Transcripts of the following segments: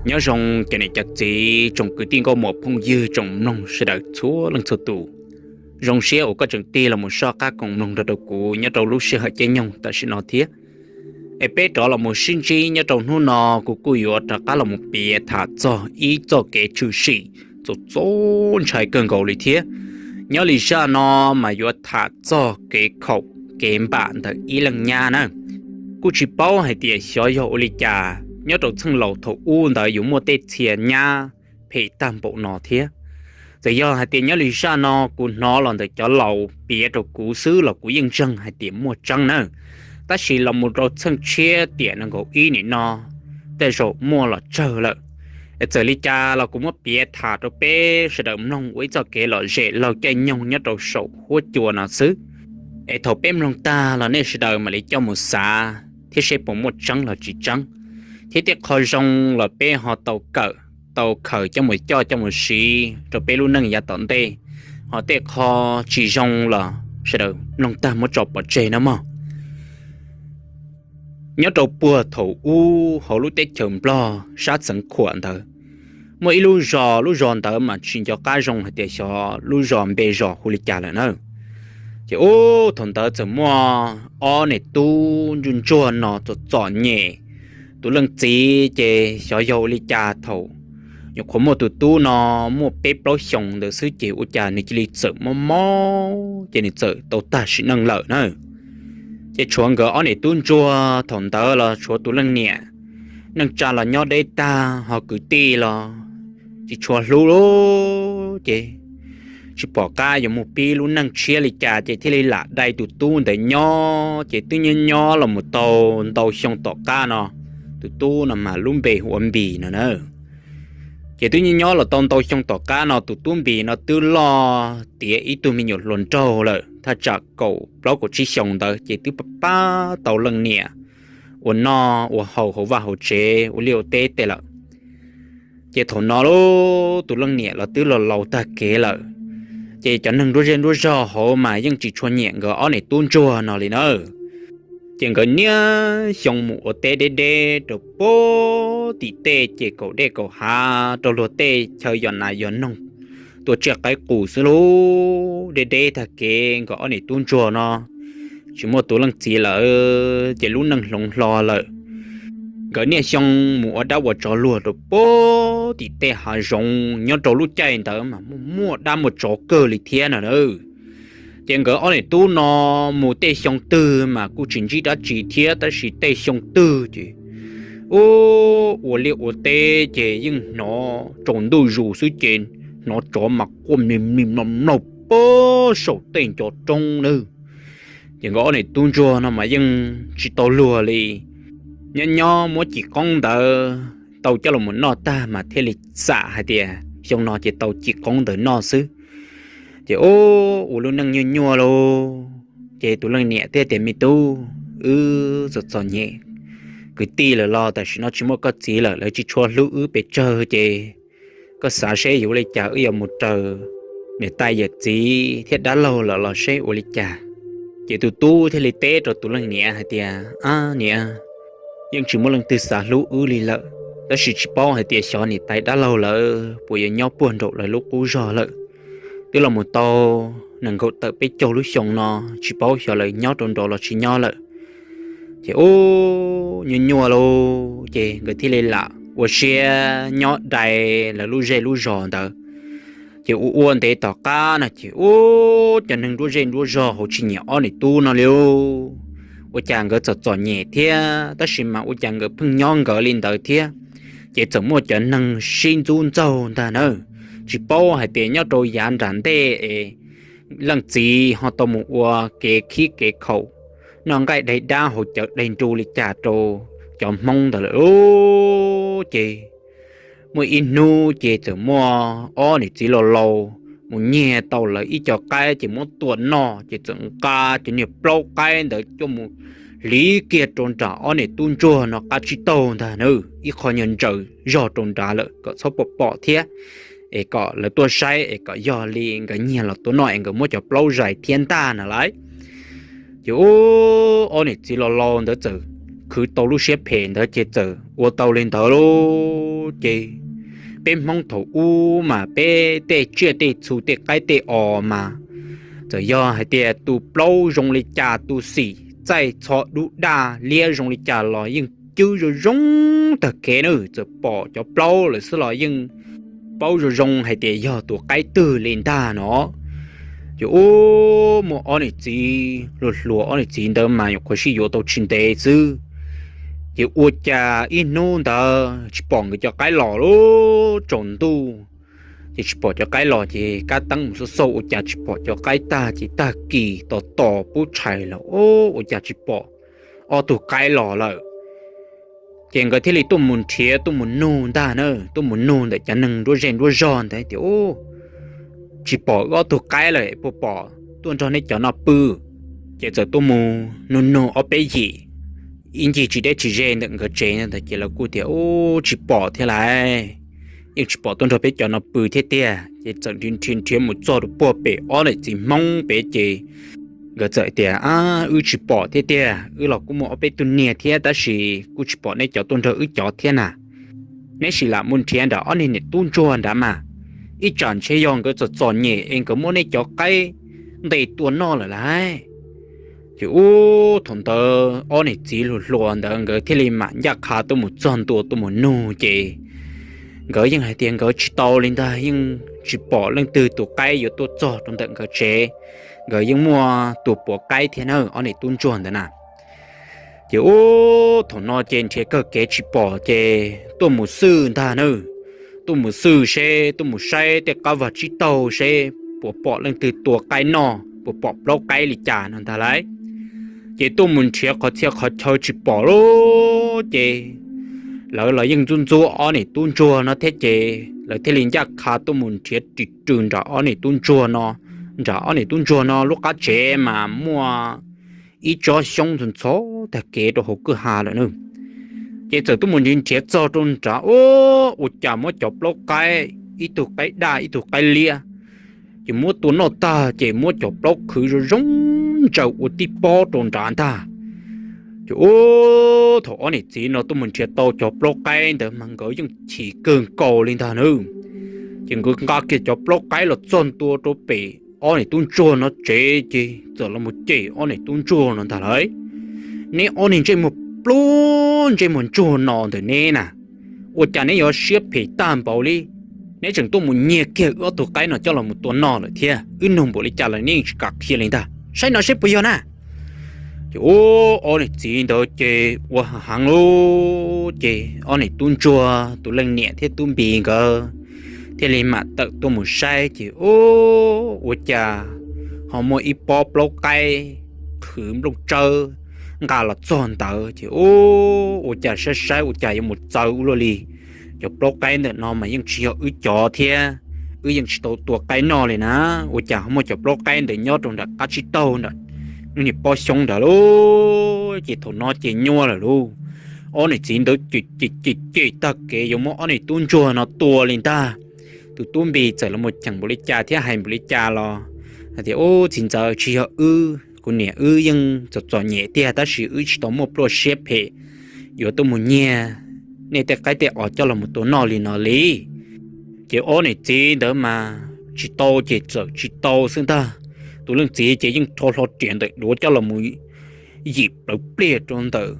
Nyob zoo cov niam cov txiv, tsoom kwv tij nkauj muam phooj ywg, tsoom mloog sawv daws txhua leej txhua tus. Zoo siab uas koj tseem tig los mus soj qab koom mloog nrog rau kuv nyob rau lub sij hawm caij nyoog tam sim no thiab. Es peb rov los mus sib ntsib nyob rau hnub no, kuv kuj yuav rov qab los mus piav tham txog ib txoj kev tshwm sim txaus txaus ntshai kawg nkaus li thiab. Nyob li zaj no mas yuav tham txog kev khaum kev npam ntawm ib leej nyab na. Kuj tsis paub hais tias xyov yog ua li cas nyob rau txheej laus thaum ub ntawd yuav muaj tej txhia nyab phem tag npaum no thiab. Txawm yog hais tias nyob li zaj no kuv hnov los ntawm cov laus piav rau kuv xwb los kuv yeej ntseeg hais tias muaj tseeb na. Tab sis los mus rau txheej tshiab tiam nees nkaum ib nim no, tej zaum muaj los tsawg lawm. Es txawm li cas los kuv muab piav tham rau peb sawv daws mloog ua ib txoj kev lom zem laug caij nyoog nyob rau saum huab cua no xwb. Es thaum peb mloog tag los nej sawv daws mam li coj mus xav thiab seb puas muaj tseeb los tsis tseeb, thiab tej qho zoo los peb ho tau kawm, tau khaws coj mus coj coj mus siv rau peb lub neej yav tom ntej, ho tej qho tsis zoo los sawv daws mloog tag muab tso pov tseg no mog. Nyob rau puag thaum ub hauv lub teb chaws Nplog sab Xeev Khuam ntawd, muaj ib lub zos, lub zos ntawd mas tsis nco qab zoo hais tias xyov lub zos npe zos hu li cas lawm na. Ces ub thaum ntawd txawm muaj ob niam tub ntsuag ntsuag no txom txom nyem. Tus leej txiv ces xyov yog ua li cas thaum nyuam qhuav muaj tus tub no muaj peb plaub xyoos ntawd xwb ces ua cas nws cia li txawm mob mob ces nws txawm tau tag sim neej lawm na. Ces tshuav nkawd ob niam tub ntsuag thaum ntawd los tshuav tus leej niam, neej tsa los nyob deb tag ho kwv tij los tsis tshua hlub lawm ces tsis pom qab yuav mus pib lub neej tshiab li cas ces thiaj li lam dai tus tub ntawd nyob. Ces twb nyob nyob los mus tau ntau xyoo tom qab no, tus tub no mas lub npe hu ua Npis no na. Ces twb nyob nyob los tau ntau xyoo tom qab no tus tub Npis no twb loj tiav ib tug me nyuam hluas nraug lawm, thaj tsam kaum plaub kaum tsib xyoos ntawd ces twb pab pab tau leej niam ua noj ua haus hauv vaj hauv tsev ua liaj ua teb tej lawm. Ces thaum no lub tus leej niam los twb los laus tag kev lawm, ces cov neeg nruab zej nruab zog hauv mas yeej tsis tshua nyiam nkawd ob niam tub ntsuag no li na. Ces nkawd niaj xyoo mus ua teb deb deb rau puag tim tej ces kaum dej kaum hav rau luag tej chaw yos nas yos noog, tua tsiaj qaib qus xwb lub deb deb tag kev. Nkawd ob niam tub ntsuag no tsis muaj tus leej txiv lawm ces lub neej hloov hlo lawm. Nkawd niaj xyoo mus ua dab ua tsov luag rau puag tim tej hav zoov, nyob rau lub caij ntawd mas muaj muaj dab muaj tsov kawg li thiab no na. Ces nkawd ob niam tub no mus tej xyoo twg mas kuj tsis ntsib dab tsi thiab, tab sis tej xyoo twg ces ua liaj ua teb ces yeej hnov tsaus ntuj zus xwb ces hnov tsov mas quaj mlig mlig mlog mlaug puag saum tej ncov roob nawb. Ces nkawd ob niam tub ntsuag no mas yeej tsis tau luag li. Nyob nyob muab cim qoob ntawd tau coj los noj tag mas thiaj li xam hais tias xyoo no ces tau cim qoob ntawd noj xwb. Ces ua lub neej nyuaj nyuaj lauj, ces tus leej niam thiaj tias, Me tub, wb txom txom nyem, kwv tij lawm los tam sim no tsis muaj koj txiv lawm, lawv tsis tshua hlub wb pes tsawg, ces koj xav seb yuav ua li cas wb yuav mus raws niam tais yawm txiv thiab dab laug lawm los seb ua li cas. Ces tus tub thiaj li teb rau tus leej niam hais tias, Ab niam, yeej tsis muaj leej twg xav hlub wb li lawm, tab sis tsis paub hais tias xyov niam tais dab laug lawv puas yuav nyob puag nraum lawv lub qub zog lawm. Twb los mus tau nees nkaum tawm peb caug lub xyoo no, tsis paub xyov lawv nyob rau nraud los tsis nyob lawm. Ces ub, nyuaj nyuaj lauj, ces nkawd thiaj li lam ua siab nyob dai lawv lub zej lub zos ntawd. Ces ua ua ntev tom qab no ces ub, cov neeg nruab zej nruab zog hauv tsis nyiam ob niam tub no li. Ua cas nkawd txom txom nyem thiab, tab sis mas ua cas nkawd pheej nyob nkawd li ntawd thiab. Ces txawm muaj cov neeg sib ntxub ntxaug ntag na. Tsis paub hais tias nyob rau yav nram ntej es leej txiv ho tau mus ua kev khib kev khaum, noj nqaij daig dab haus cawv daig nru li cas rau cov Hmoob ntawd lawm. Ces muaj ib hnub ces txawm muaj ob niam txiv laus laus mus nyiag tau lawv ib co qaib ces muab tua noj, ces txawm nqa cov niag plaub qaib ntawd coj mus hliv kiag rau nram ob niam tub ntsuag no qab tsib taug ntag na, ib qho nyuag ntsaws zog rau nrad lawm kom txhob pom pom thiab, es kom lawv tuaj saib es kom yog li nkawd nyiag los tua noj es nkawd muab cov plaub zais thiab ntag na lauj. Ces ub, ob niam txiv laus laus ntawd txawm khwv tau lub siab phem ntawd ces txawm ua tau li ntawd lauj. Ces peb Hmoob thaum ub mas peb tej tsiaj tej txhu tej qaib tej os mas txawm yog hais tias tus plaub zoo li cas, tus xim txaij txho dub daj liab zoo li cas los yeej cwb zoo zoo tag kev na. Txawm pom cov plaub lawm xwb los yeej paub zoo zoo hais tias yog tus qaib twg li ntag no. Ces ub, muaj ob niam txiv hluas hluas, ob niam txiv ntawd mas nyuam qhuav sib yuav tau tsis ntev xwb. Ces ua cas ib hnub ntawd tsis pom nkawd cov qaib los lub tsaus ntuj. Ces tsis pom cov qaib los ces kab teeb mus xauj xauj ua cas tsis pom cov qaib tag, ces tag kis tos tos pub tshais los ub, ua cas tsis pom ob tug qaib los lawm. Ces nkawd thiaj li tuaj mus nrhiav tuaj mus nug ntag na, tuaj mus nug ntawm cov neeg nruab zej nruab zog ntawd tias, Ub, tsis pom wb ob tug qaib lawm, puas pom tuaj nrog neb cov no pw? Ces txawm tuaj mus nug nug ob peb yim, ib ncig tsis deb tsis ze ntawm nkawd tsev ntawd ces lawv kuj tias, Ub, tsis pom thiab lauj, yeej tsis pom tuaj nrog peb cov no pw thiab tiag. Ces txawm nrhiav nrhiav nrhiav mus txog rau puag pem ob niam txiv Hmoob pem ces nkawd txawm tias, Ab, wb tsis pom thiab tiag, wb los kuj muaj ob peb tug niag thiab tab sis kuj tsis pom neb cov tuaj nrog wb cov thiab na. Neb sim lam mus nrhiav nram ob niag niam tub ntsuag nrad mas, ib tsam ntshe yog nkawd txom txom nyem es nkawd muab neb cov qaib ntes tua noj lawm lauj. Ces ub, thaum ntawd ob niam txiv hluas hluas ntawd nkawd thiaj li mam ncaj qha tuaj mus txog ntua tuaj mus nug ces nkawd yeej hais tias nkawd tsis tau li ntag, yeej tsis pom leej twg tus qaib yuav tuaj txog rau ntawm nkawd tsev. Nkawd yeej muaj tus puav qaib thiab na, ob niam tub ntsuag ntawd na. Ces ub, thaum no ces nrhiav kawg kev tsis pom ces tuaj mus xwb ntag na. Tuaj mus xwb seb, tuaj mus saib tej qab vag tsib taug seb puas pom leej twg tua qaib noj, puas pom plaub qaib li cas no ntag lauj. Ces tuaj mus nrhiav qhov txhia qhov chaw tsis pom lauj, ces lawv los yeej ntxub ntxub ob niam tub ntsuag no thiab ces lawv thiaj li ncaj qha tuaj mus nrhiav ris rws nram ob niam tub ntsuag no. Nram ob niam tub ntsuag no lub qab tsev mas muaj ib tsob xyoob ntxhov ntxhov tag kev rau hauv kwj ha lawm na. Ces txawm tuaj mus nrhiav nrhiav txog rau nrad, ub, ua cas muab cov plaub qaib, ib tug qaib daj ib tug qaib liab, ces muab tua noj tag ces muab cov plaub qhwv zoo zoo ntsaws ua tib pob rau nrad ntag. Ces ub, thaum ob niam txiv no tuaj mus nrhiav tau cov plaub qaib ntawd mas nkawd yeej chim kawg nkaus li ntag na. Ces nkawd nqa kiag cov plaub qaib los txog ntua rau pem ob niam tub ntsuag no tsev ces txawm los mus cem ob niam tub ntsuag no ntag lauj. Neb ob niag ntsej muag plaub ntsej muag ntsuag no ntawm neb na, ua cas neb yuav siab phem tag npaum li? Neb tseem tuaj mus nyiag kiag wb ob tug qaib no coj los mus tua noj lawm thiab, wb nug npaum li cas los neb yeej tsis kam qhia li ntag, saib no seb puas yog na. Ces ub, ob niam txiv ntawd ces ua heev lawm ces ob niam tub ntsuag tus leej niam thiab tub npis nkawd thiaj li mam tawm tuaj mus saib ces ub, ua cas ho muaj ib pob plaub qaib qhwv nplooj tsawb nqa los txog ntawd ces ub, ua cas saib saib ua cas yuav mus txawv ua luaj li. Cov plaub qaib ntawm no mas yeej tsis yog wb cov thiab, wb yeej tsis tau tua qaib noj li na, ua cas ho muaj cov plaub qaib ntawd nyob rau nram qab tsib taug nram lub niag pob xyoob ntawd lauj. Ces thaum no ces nyuaj lawm lauj, ob niam txiv ntawd ces ces ces tag kev yuav muab ob niam tub ntsuag no tua li ntag. Tus tub npis txawm los mus cheem npaum li cas thiab hais npaum li cas los hais tias, Ub, txiv ntxawm, tsis yog wb, kuv niam wb yeej txom txom nyem tiag tab sis wb tsis tau muaj plab siab phem yuav tuaj mus nyiag nej tej qaib tej os coj los mus tua noj li no li. Ces ob niam txiv ntawd mas tsis tau ces txawm tsis tau xwb ntag. Tus leej txiv ces yeej rho hlo riam ntawm duav coj los mus yim plawv pliag rau ntawm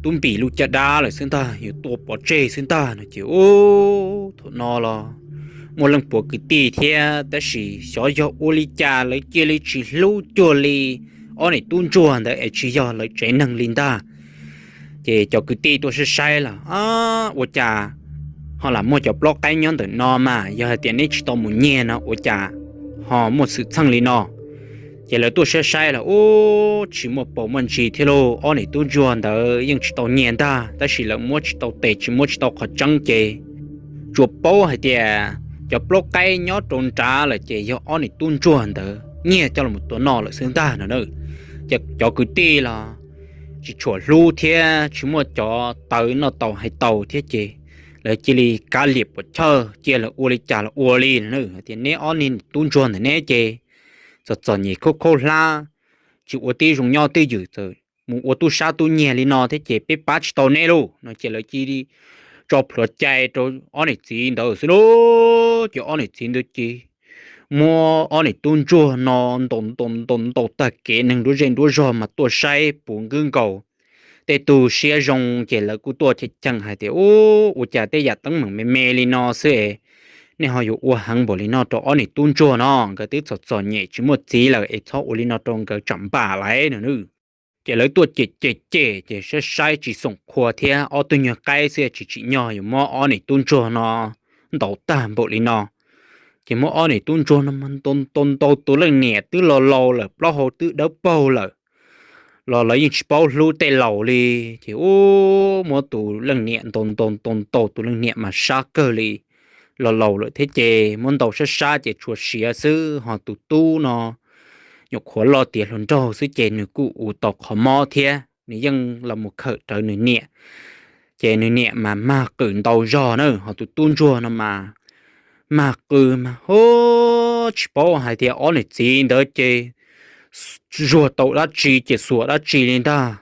tub npis lub caj dab lawm xwb ntag, yuav tua pov tseg xwb ntag no ces ub, thaum no los muaj leej puav kwv tij thiab tab sis xyov yog ua li cas lawv cia li tsis hlub cuag li ob niam tub ntsuag ntawd es tsis yog lawv tsev neeg li ntag. Ces cov kwv tij tuaj saib saib los, Ua cas ho lam muaj cov plaub qaib nyob ntawm no mas yog hais tias neb tsis tau mus nyiag no ua cas ho muaj xwm txheej li no? Ces lawv tuaj saib saib los ub, tsis muaj paus muaj ntsis thiab lauj, ob niam tub ntsuag ntawd yeej tsis tau nyiag ntag tab sis lawv muab tsis tau tes tsis muab tsis tau qhov tseeb ces tsuas paub hais tias cov plaub qaib nyob rau nrad lawm ces yog ob niam tub ntsuag ntawd nyiag coj los tua noj lawm xwb ntag no na. Ces cov kwv tij los tsis tshua hlub thiab tsis muaj cov tawv noj tau hais tau thiab ces lawv cia li kav liam puam chawj cia lawv ua li cas los ua li no na, tias neb ob niam tub ntsuag ntawm neb ces txom txom nyem khaub khaub hlab, tsis ua tib zoo nyob twj ywm txawm mus ua tub sab tub nyiag li no thiab ces peb pab tsis tau neb lauj no ces lawv cia li tso plhuav cai rau ob niam txiv ntawd xwb lauj. Ces ob niam txiv ntawd ces muab ob niam tub ntsuag no ntaus ntaus ntaus ntaus tag kev, neeg nruab zej nruab zog mas tuaj saib puv nkaus. Tej tug siab zoo ces lawv kuj tuaj cheem cheem hais tias, Ub, ua cas tej yam teeb meem me me li no xwb es nej ho yuav ua heev npaum li no rau ob niam tub ntsuag no? Nkawd twb txom txom nyem tsis muaj txiv lawm es txhob ua li no rau nkawd tsam npam lawm no. Ces lawv tuaj cem cem cem ces saib saib tsis xoom qhua thiab, ob tug nyuag qaib xwb tsis tsim nyog yuav muab ob niam tub ntsuag no ntaus tag npaum li no. Ces muab ob niam tub ntsuag no ntaus ntaus ntaus, tus leej niam twb laus laus lawm, plaub hau twb dawb paug lawm, los lawv yeej tsis paub hlub tej laus li. Ces ub, muab tus leej niam ntaus ntaus ntaus ntaus, tus leej niam mas sab kawg li, laus laus lawm thiab ces muab ntaus sab sab ces tshuav siav xwb, ho tus tub no nyuam qhuav loj tiav hluas nraug xwb ces nws kuj ua tau qhov mob thiab, nws yeej los mus khawm rawv nws niam. Ces nws niam mas mag qws ntau zog na, ho tus tub ntsuag no mas mag qws mas hu, tsis paub hais tias ob niam txiv ntawd ces zuag tau dab tsi ces xuas dab tsi li ntag.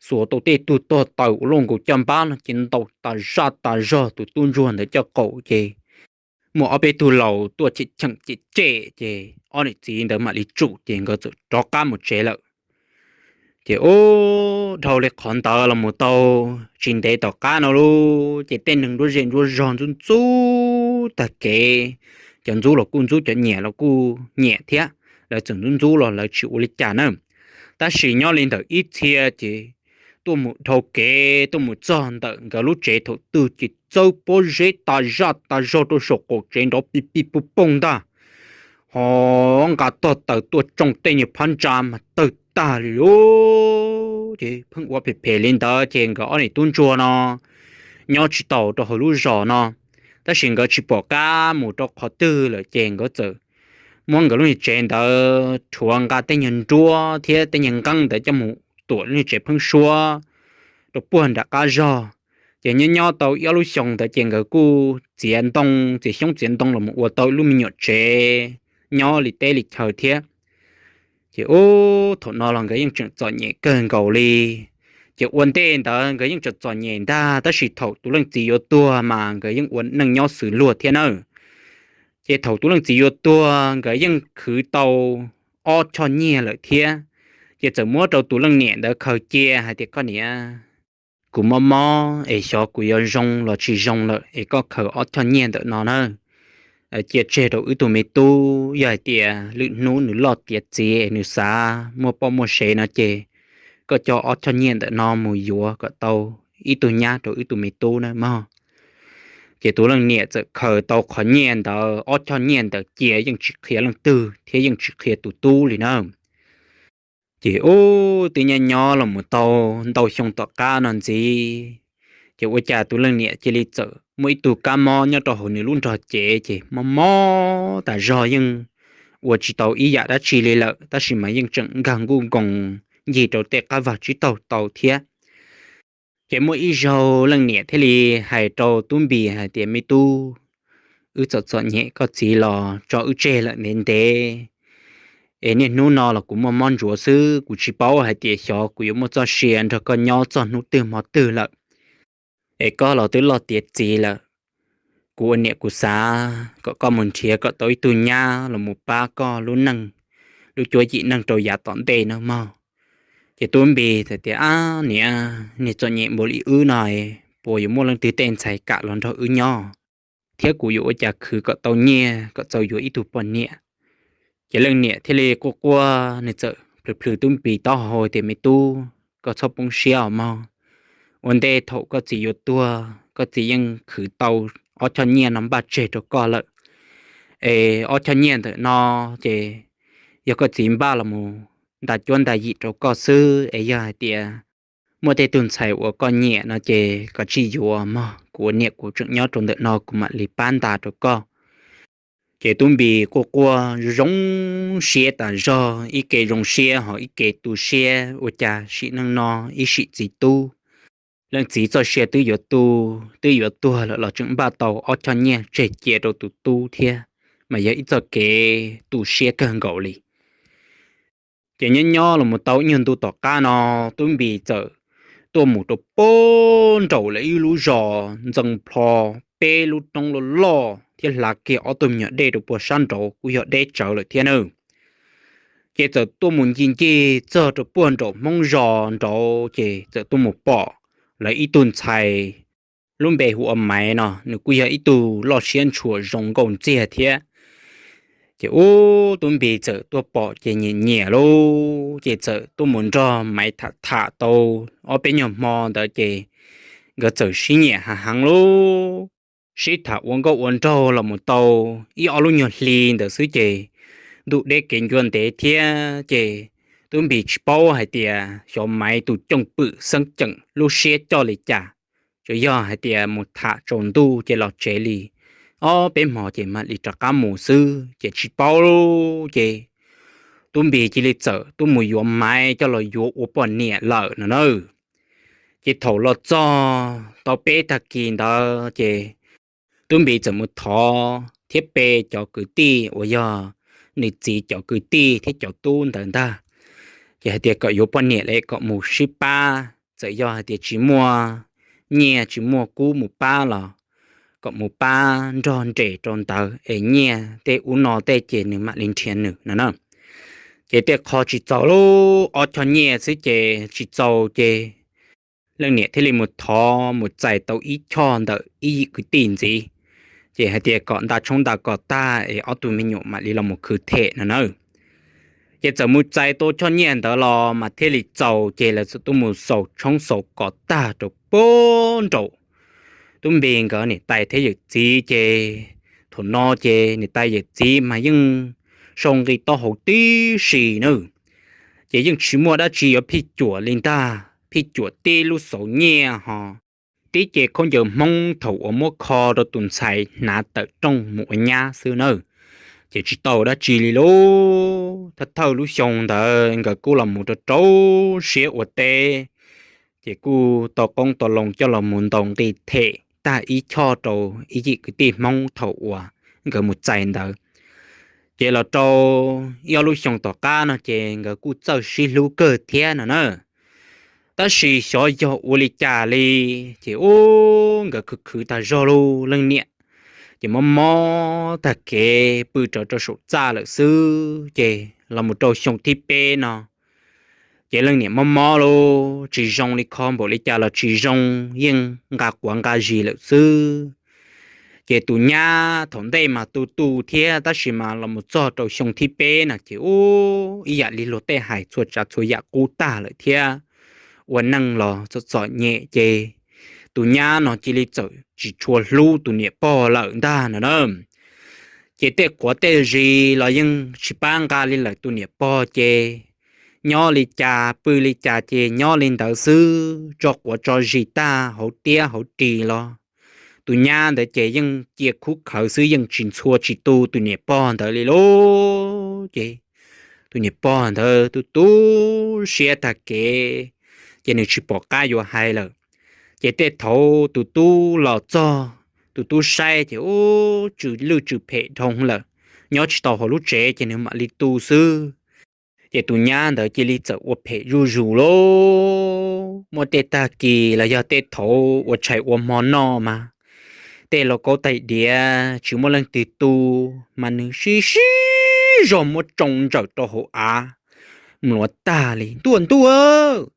Xuas tau tej tug tog taws ua luaj nkaus caj npab no ces ntaus tas zaj tas zog tus tub ntsuag ntawd caj qaum ces muaj ob peb tug laus tuaj cheem cheem cem cem ces ob niam txiv ntawd mam li tsum ces nkawd txawm rov qab mus tsev lawm. Ces ub, dhau li qhov ntawd los mus tau tsis ntev tom qab no lauj, ces tej neeg nruab zej nruab zog ntxub ntxub tag kev, cov ntxub los kuj ntxub, cov nyiam los kuj nyiam thiab, lawv txawm ntxub ntxub los lawv tsis ua li cas na. Tab sis nyob li ntawm ib txhia ces tuaj mus dhau kev tuaj mus txog ntawm nkawd lub tsev thaum twg ces txawb pob zeb tas zaj tas zog rau saum qaum tsev nrov pij pij poj pooj ntag. Ho nqa tog taws tuaj tsoo tej nyuag phab ntsa mas tawg tag li lauj. Ces pheej ua phem phem li ntawd ces nkawd ob niam tub ntsuag no nyob tsis taus rau hauv lub zos no, tab sis nkawd tsis pom qab mus rau qhov twg lawm ces nkawd txawm muab nkawd lub niag tsev ntawd rhuav nqa tej nyuag nruab thiab tej nyuag nqeeb ntawd coj mus tuam lub niag tsev pheeb suab rau puag nram qab zog. Ces nyob nyob tau ib ob lub xyoo ntawd ces nkawd kuj txiav ntoo, txiav xyoob txiav ntoo los mus ua tau ib lub me nyuam tsev nyob li teb li chaw thiab. Ces ub, thaum no los nkawd yeej tseem txom nyem kawg nkaus li. Ces ua ntej ntawd nkawd yeej tseem txom nyem ntag, tab sis thaum tus leej txiv yuav tuag mas nkawd yeej ua neej nyob xws luag thiab na. Ces thaum tus leej txiv yuav tuag nkawd yeej khwv tau ob choj nyiaj lawm thiab. Ces txawm muab rau tus leej niam ntawd khaws cia hais tias, Koj niam, kuv mob mob es xyov kuv yuav zoo los tsis zoo lawm es koj khaws ob choj nyiaj ntawm no na, cia tseg rau wb tug me tub. Yog hais tias lwm hnub nws loj tiav txiv es nws xav muaj poj muaj sev no ces koj coj ob choj nyiaj ntawm no mus yuav kom tau ib tug nyab rau wb tug me tub na mog. Ces tus leej niam txawm khaws tau qhov nyiaj ntawd, ob choj nyiaj ntawd cia yeej tsis qhia leej twg thiab yeej tsis qhia tus tub li na. Ces ub, twb nyob nyob los mus tau ntau xyoo tom qab no ntxiv, ces ua cas tus leej niam cia li txawm muaj ib tug kab mob nyob rau hauv nws lub nrog cev ces mob mob tas zog, yeej ua tsis tau ib yam dab tsi li lawm, tab sis mas yeej tseem nkag nkuj nkoos ncig rau tej qab vag tsib taug tau thiab. Ces muaj ib zaug leej niam thiaj li hais rau Tub Npis hais tias, Me tub, wb txom txom nyem, koj txiv los tso wb tseg lawm ntev ntev, es niaj hnub no los kuv muaj mob ntsuav xwb, kuv tsis paub hais tias xyov kuv yuav muaj txoj sia nrog koj nyob txog hnub twg hmo twg lawm. Es koj los twb loj tiav txiv lawm, kuv ua niam kuv xav kom koj mus nrhiav kom tau ib tug nyab los mus pab koj lub neej, lub cuab yim neej rau yav tom ntej no mog. Ces Tub Npis txawm tias, Ab niam, niag txom nyem npaum li wb no, puas yuav muaj leej twg tej ntxhais kam los nrog wb nyob, thiab kuv yuav ua cas khwv kom tau nyiaj kom txaus yuav ib tug poj niam? Ces leej niam thiaj li quaj quaj, nws txawm plhws plhws Tub Npis taub hau tias, Me tub, koj txhob poob siab os mog. Ua ntej thaum koj txiv yuav tuag, koj txiv yeej khwv tau ob choj nyiaj no npaj tseg rau koj lawm. Es ob choj nyiaj ntawm no ces yog koj txiv npaj los mus nta cuab nta yim rau koj xwb, es yog hais tias muaj tej tug ntxhais uas koj nyiam no ces koj tsij yuav mog, kuv ua niam kuv tseem nyob rau ntawm no kuv mam li pab nta rau koj. Ces Tub Npis quaj quaj zoo siab tas zog, ib ke zoo siab ho ib ke tu siab, ua cas sim neej no ib sim txiv tub, leej txiv txoj sia twb yuav tu, twb yuav tuag lawm los tseem npaj tau ob choj nyiaj tseg cia rau tus tub thiab, mas yog ib txoj kev tu siab kawg nkaus li. Ces nyob nyob los mus tau ib nyuag ntu tom qab no, Tub Npis txawm tuaj mus rau puag nraum lawv ib lub zos ntxeev plho, peb lub roob loj loj thiab hla kiag ob tug me nyuam dej rau puag sab nraud kuj yog deb tsawv lawm thiab nawb. Ces txawm tuaj mus ncig ncig txog rau puag nraum Hmoob zos nraud ces txawm tuaj mus pom lawv ib tug ntxhais lub npe hu ua Maiv no, nws kuj yog ib tug loj siab ntshua zoo nkauj ntxiag thiab. Ces ub, Tub Npis txawm tuaj pom ces nyiam nyiam lauj, ces txawm tuaj mus nrog Maiv tham tham tau ob peb nyuag hmo ntawd ces nkawd txawm sib nyiam heev heev lauj. Sib tham ua nkauj ua nraug los mus tau ib ob lub nyuag hli ntawd xwb ces ntuj deb kev ncua ntev thiab ces Tub Npis tsis paub hais tias xyov Maiv tus cooj pwm xeeb ceem lub siab coj li cas, tsuas yog hais tias mus tham tsaus ntuj ces los tsev li ob peb hmo ces mam li rov qab mus xwb ces tsis paub lauj. Ces Tub Npis cia li txawm tuaj mus yuav Maiv coj los yuav ua poj niam lawm no na. Ces thaum los txog tau peb tag kis ntawd ces Tub Npis txawm mus thov thiab pe cov kwv tij uas yog nws txiv cov kwv tij thiab cov tub ntawd ntag, ces hais tias kom yuav poj niam li kom mus sib pab, txawm yog hais tias tsis muaj nyiaj tsis muaj kub mus pab los kom mus pab nrog nres rau ntawd es nyiaj tej ub no tej ces nws mam li nrhiav nws no na. Ces tej qho tsis txaus lauj, ob choj nyiaj xwb ces tsis txaus ces leej niam thiaj li mus thov mus txais tau ib choj ntawm ib yim kwv tij ntxiv, ces hais tias kom nta tshoob nta kos tag es ob tug me nyuam mam li los mus khwv them no na. Ces txawm mus txais tau choj nyiaj ntawd los mas thiaj li txaus ces lawv txawm tuaj mus xaus tshoob xaus kos tag rau puag nraum Tub Npis nkawd niam tais thiab yawm txiv ces thaum no ces niam tais yawm txiv mas yeej sau nqi taub hau tib si na. Ces yeej tsis muaj dab tsi yuav phij cuam li ntag, phij cuam tib lub xauv nyiaj ho tib ce khaub ncaws Hmoob thaum uas muab kho rau tus ntxhais hnav tawm rooj mus ua nyab xwb na. Ces tsis tau dab tsi li lauj. Thawj thawj lub xyoo ntawd nkawd kuj los mus rau rau siab ua teb, ces kuj tau qoob tau loo coj los mus ntaus nqi them tag ib choj rau ib yim kwv tij Hmoob thaum uas nkawd mus txais ntawd. Ces los rau ib ob lub xyoo tom qab no ces nkawd kuj txawj sib hlub kawg thiab no na. Tab sis xyov yog ua li cas li, ces ub, nkawd khwv khwv tag zog lauj, leej niam ces mob mob tag kev pw rawv rau saum txaj lawm xwb, ces los mus rau xyoo thib peb no ces leej niam mob mob lauj, tsis zoo li, kho npaum li cas los tsis zoo, yeej nqa quav nqa zis lawm xwb. Ces tus nyab thaum ntej mas tu tu thiab, tab sis mas los mus txog rau xyoo thib peb no ces ub, ib yam li luag tej hais, txhua tsav txhua yam qub tag lawm thiab, ua neej los txom txom nyem ces tus nyab no cia li txawm tsis tshua hlub tus niam pog lawm ntag no na. Ces tej quav tej zis los yeej tsis pab nqa li lawm, tus niam pog ces nyob li cas pw li cas ces nyob li ntawd xwb, tso quav tso zis tag hauv tiab hauv ris los tus nyab ntawd ces yeej cia khub khawv xwb, yeej tsis ntxhua tsis tu tus niam pog ntawd li lauj. Ces tus niam pog ntawd tu tu siab tag kev, ces nws tsis pom qab yuav hais lawm. Ces tej thaum tus tub los txog, tus tub saib ces ub, tsw lwj tsw phem dhau lawm, nyob tsis tau hauv lub tsev ces nws mam li tu xwb. Ces tus nyab ntawd cia li txawm ua phem zuj zus lauj. Muaj tej tag kis los yog tej thaum ua tshais ua hmo noj mas tej lauj kaub tais diav tsis muaj leej twg tu, mas nws sib sib zog muab tsoo ntsawm rau hauv av, mluav tag li. Ntuj ntuj,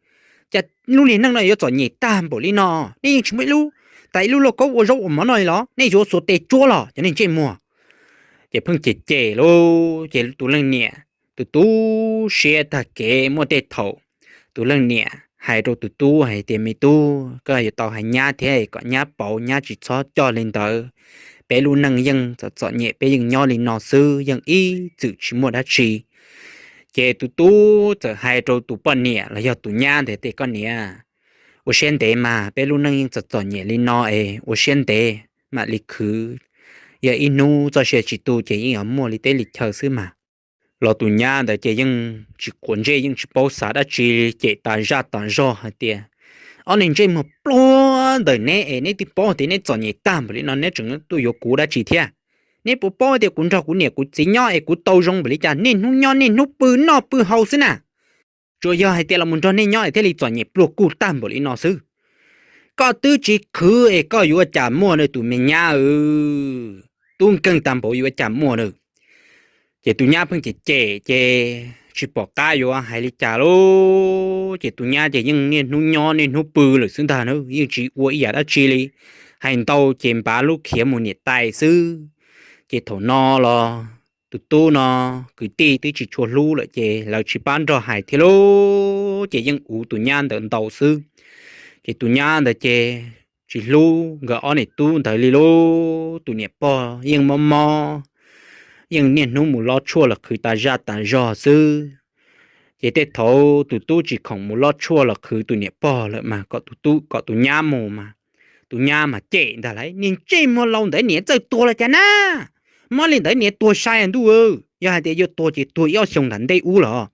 cas lub niag neej no yuav txom nyem tag npaum li no? Nej yeej tsis muaj ib lub, tas ib lub lauj kaub ua zaub ua mov noj li los? Nej yuav xuas tes tsuab los cov neeg ntsej muag? Ces pheej cem cem lauj. Ces tus leej niam tu tu siab tag kev, muaj tej thaum tus leej niam hais rau tus tub hais tias, me tub, koj yuav tau hais nyab thiab kom nyab pauv, nyab tsis txhob coj li ntawd. Peb lub neej yeej txom txom nyem, peb yeej nyob li no xwb, yeej ib txwm tsis muaj dab tsi. Ces tus tub txawm hais rau tus poj niam los yog tus nyab ntawd tias, koj niam, ua siab ntev mas, peb lub neej yeej txom txom nyem li no es ua siab ntev mam li khwv, yog ib hnub txoj sia tsis tu ces yeej yuav muaj li teb li chaw xwb mas. Los tus nyab ntawd ces yeej tsis quav ntsej, yeej tsis paub xav dab tsi, cem tas zaj tas zog hais tias, ob neeg ntsej muag pluag ntawm neb es neb twb paub tias neb txom nyem tag npaum li no, neb tseem tuaj yuav kuv dab tsi thiab? Neb puas paub tias kuv nrog kuv niam kuv txiv nyob es kuv tau zoo npaum li cas, niaj hnub nyob niaj hnub pw noj pw haus xwb na? tsuas yog hais tias los mus nrog nej nyob es thiaj li txom nyem pluag kuj tag npaum li no xwb. Koj twb tsis khwv es koj yuav ua cas muaj na tus me nyab, tub nkeeg tag npaum yuav ua cas muaj na. Ces tus nyab pheej cem cem ces tsis pom qab yuav hais li cas lauj. Ces tus nyab ces yeej niaj hnub nyob niaj hnub pw lawm xwb ntag na, yeej tsis ua ib yam dab tsi li. Hais ntau ces npav lub khiav mus niam tais xwb. Ces thaum no los tus tub no kwv tij twb tsis tshua hlub lawm ces lawv tsis pab nrog hais thiab lauj, ces yeej uv tus nyab ntawd ntau xwb. Ces tus nyab ntawd ces tsis hlub nkawd ob niam tub ntawd li lauj. Tus niam pog yeej mob mob, yeej niaj hnub mus lob tshuaj los qhwv tas zaj tas zog xwb. Ces tej thaum tus tub tsis khoom mus lob tshuaj los qhwv tus niam pog lawm mas kom tus tub kom tus nyab mus mas, tus nyab mas cem ntag lauj, niag ntsej muag laus ntawd niam txawj tuag los cas na, mob li ntawd niam tuag sai ntuj, yog hais tias yuav tuag ces tuag ib ob xyoo nram ntej ub los.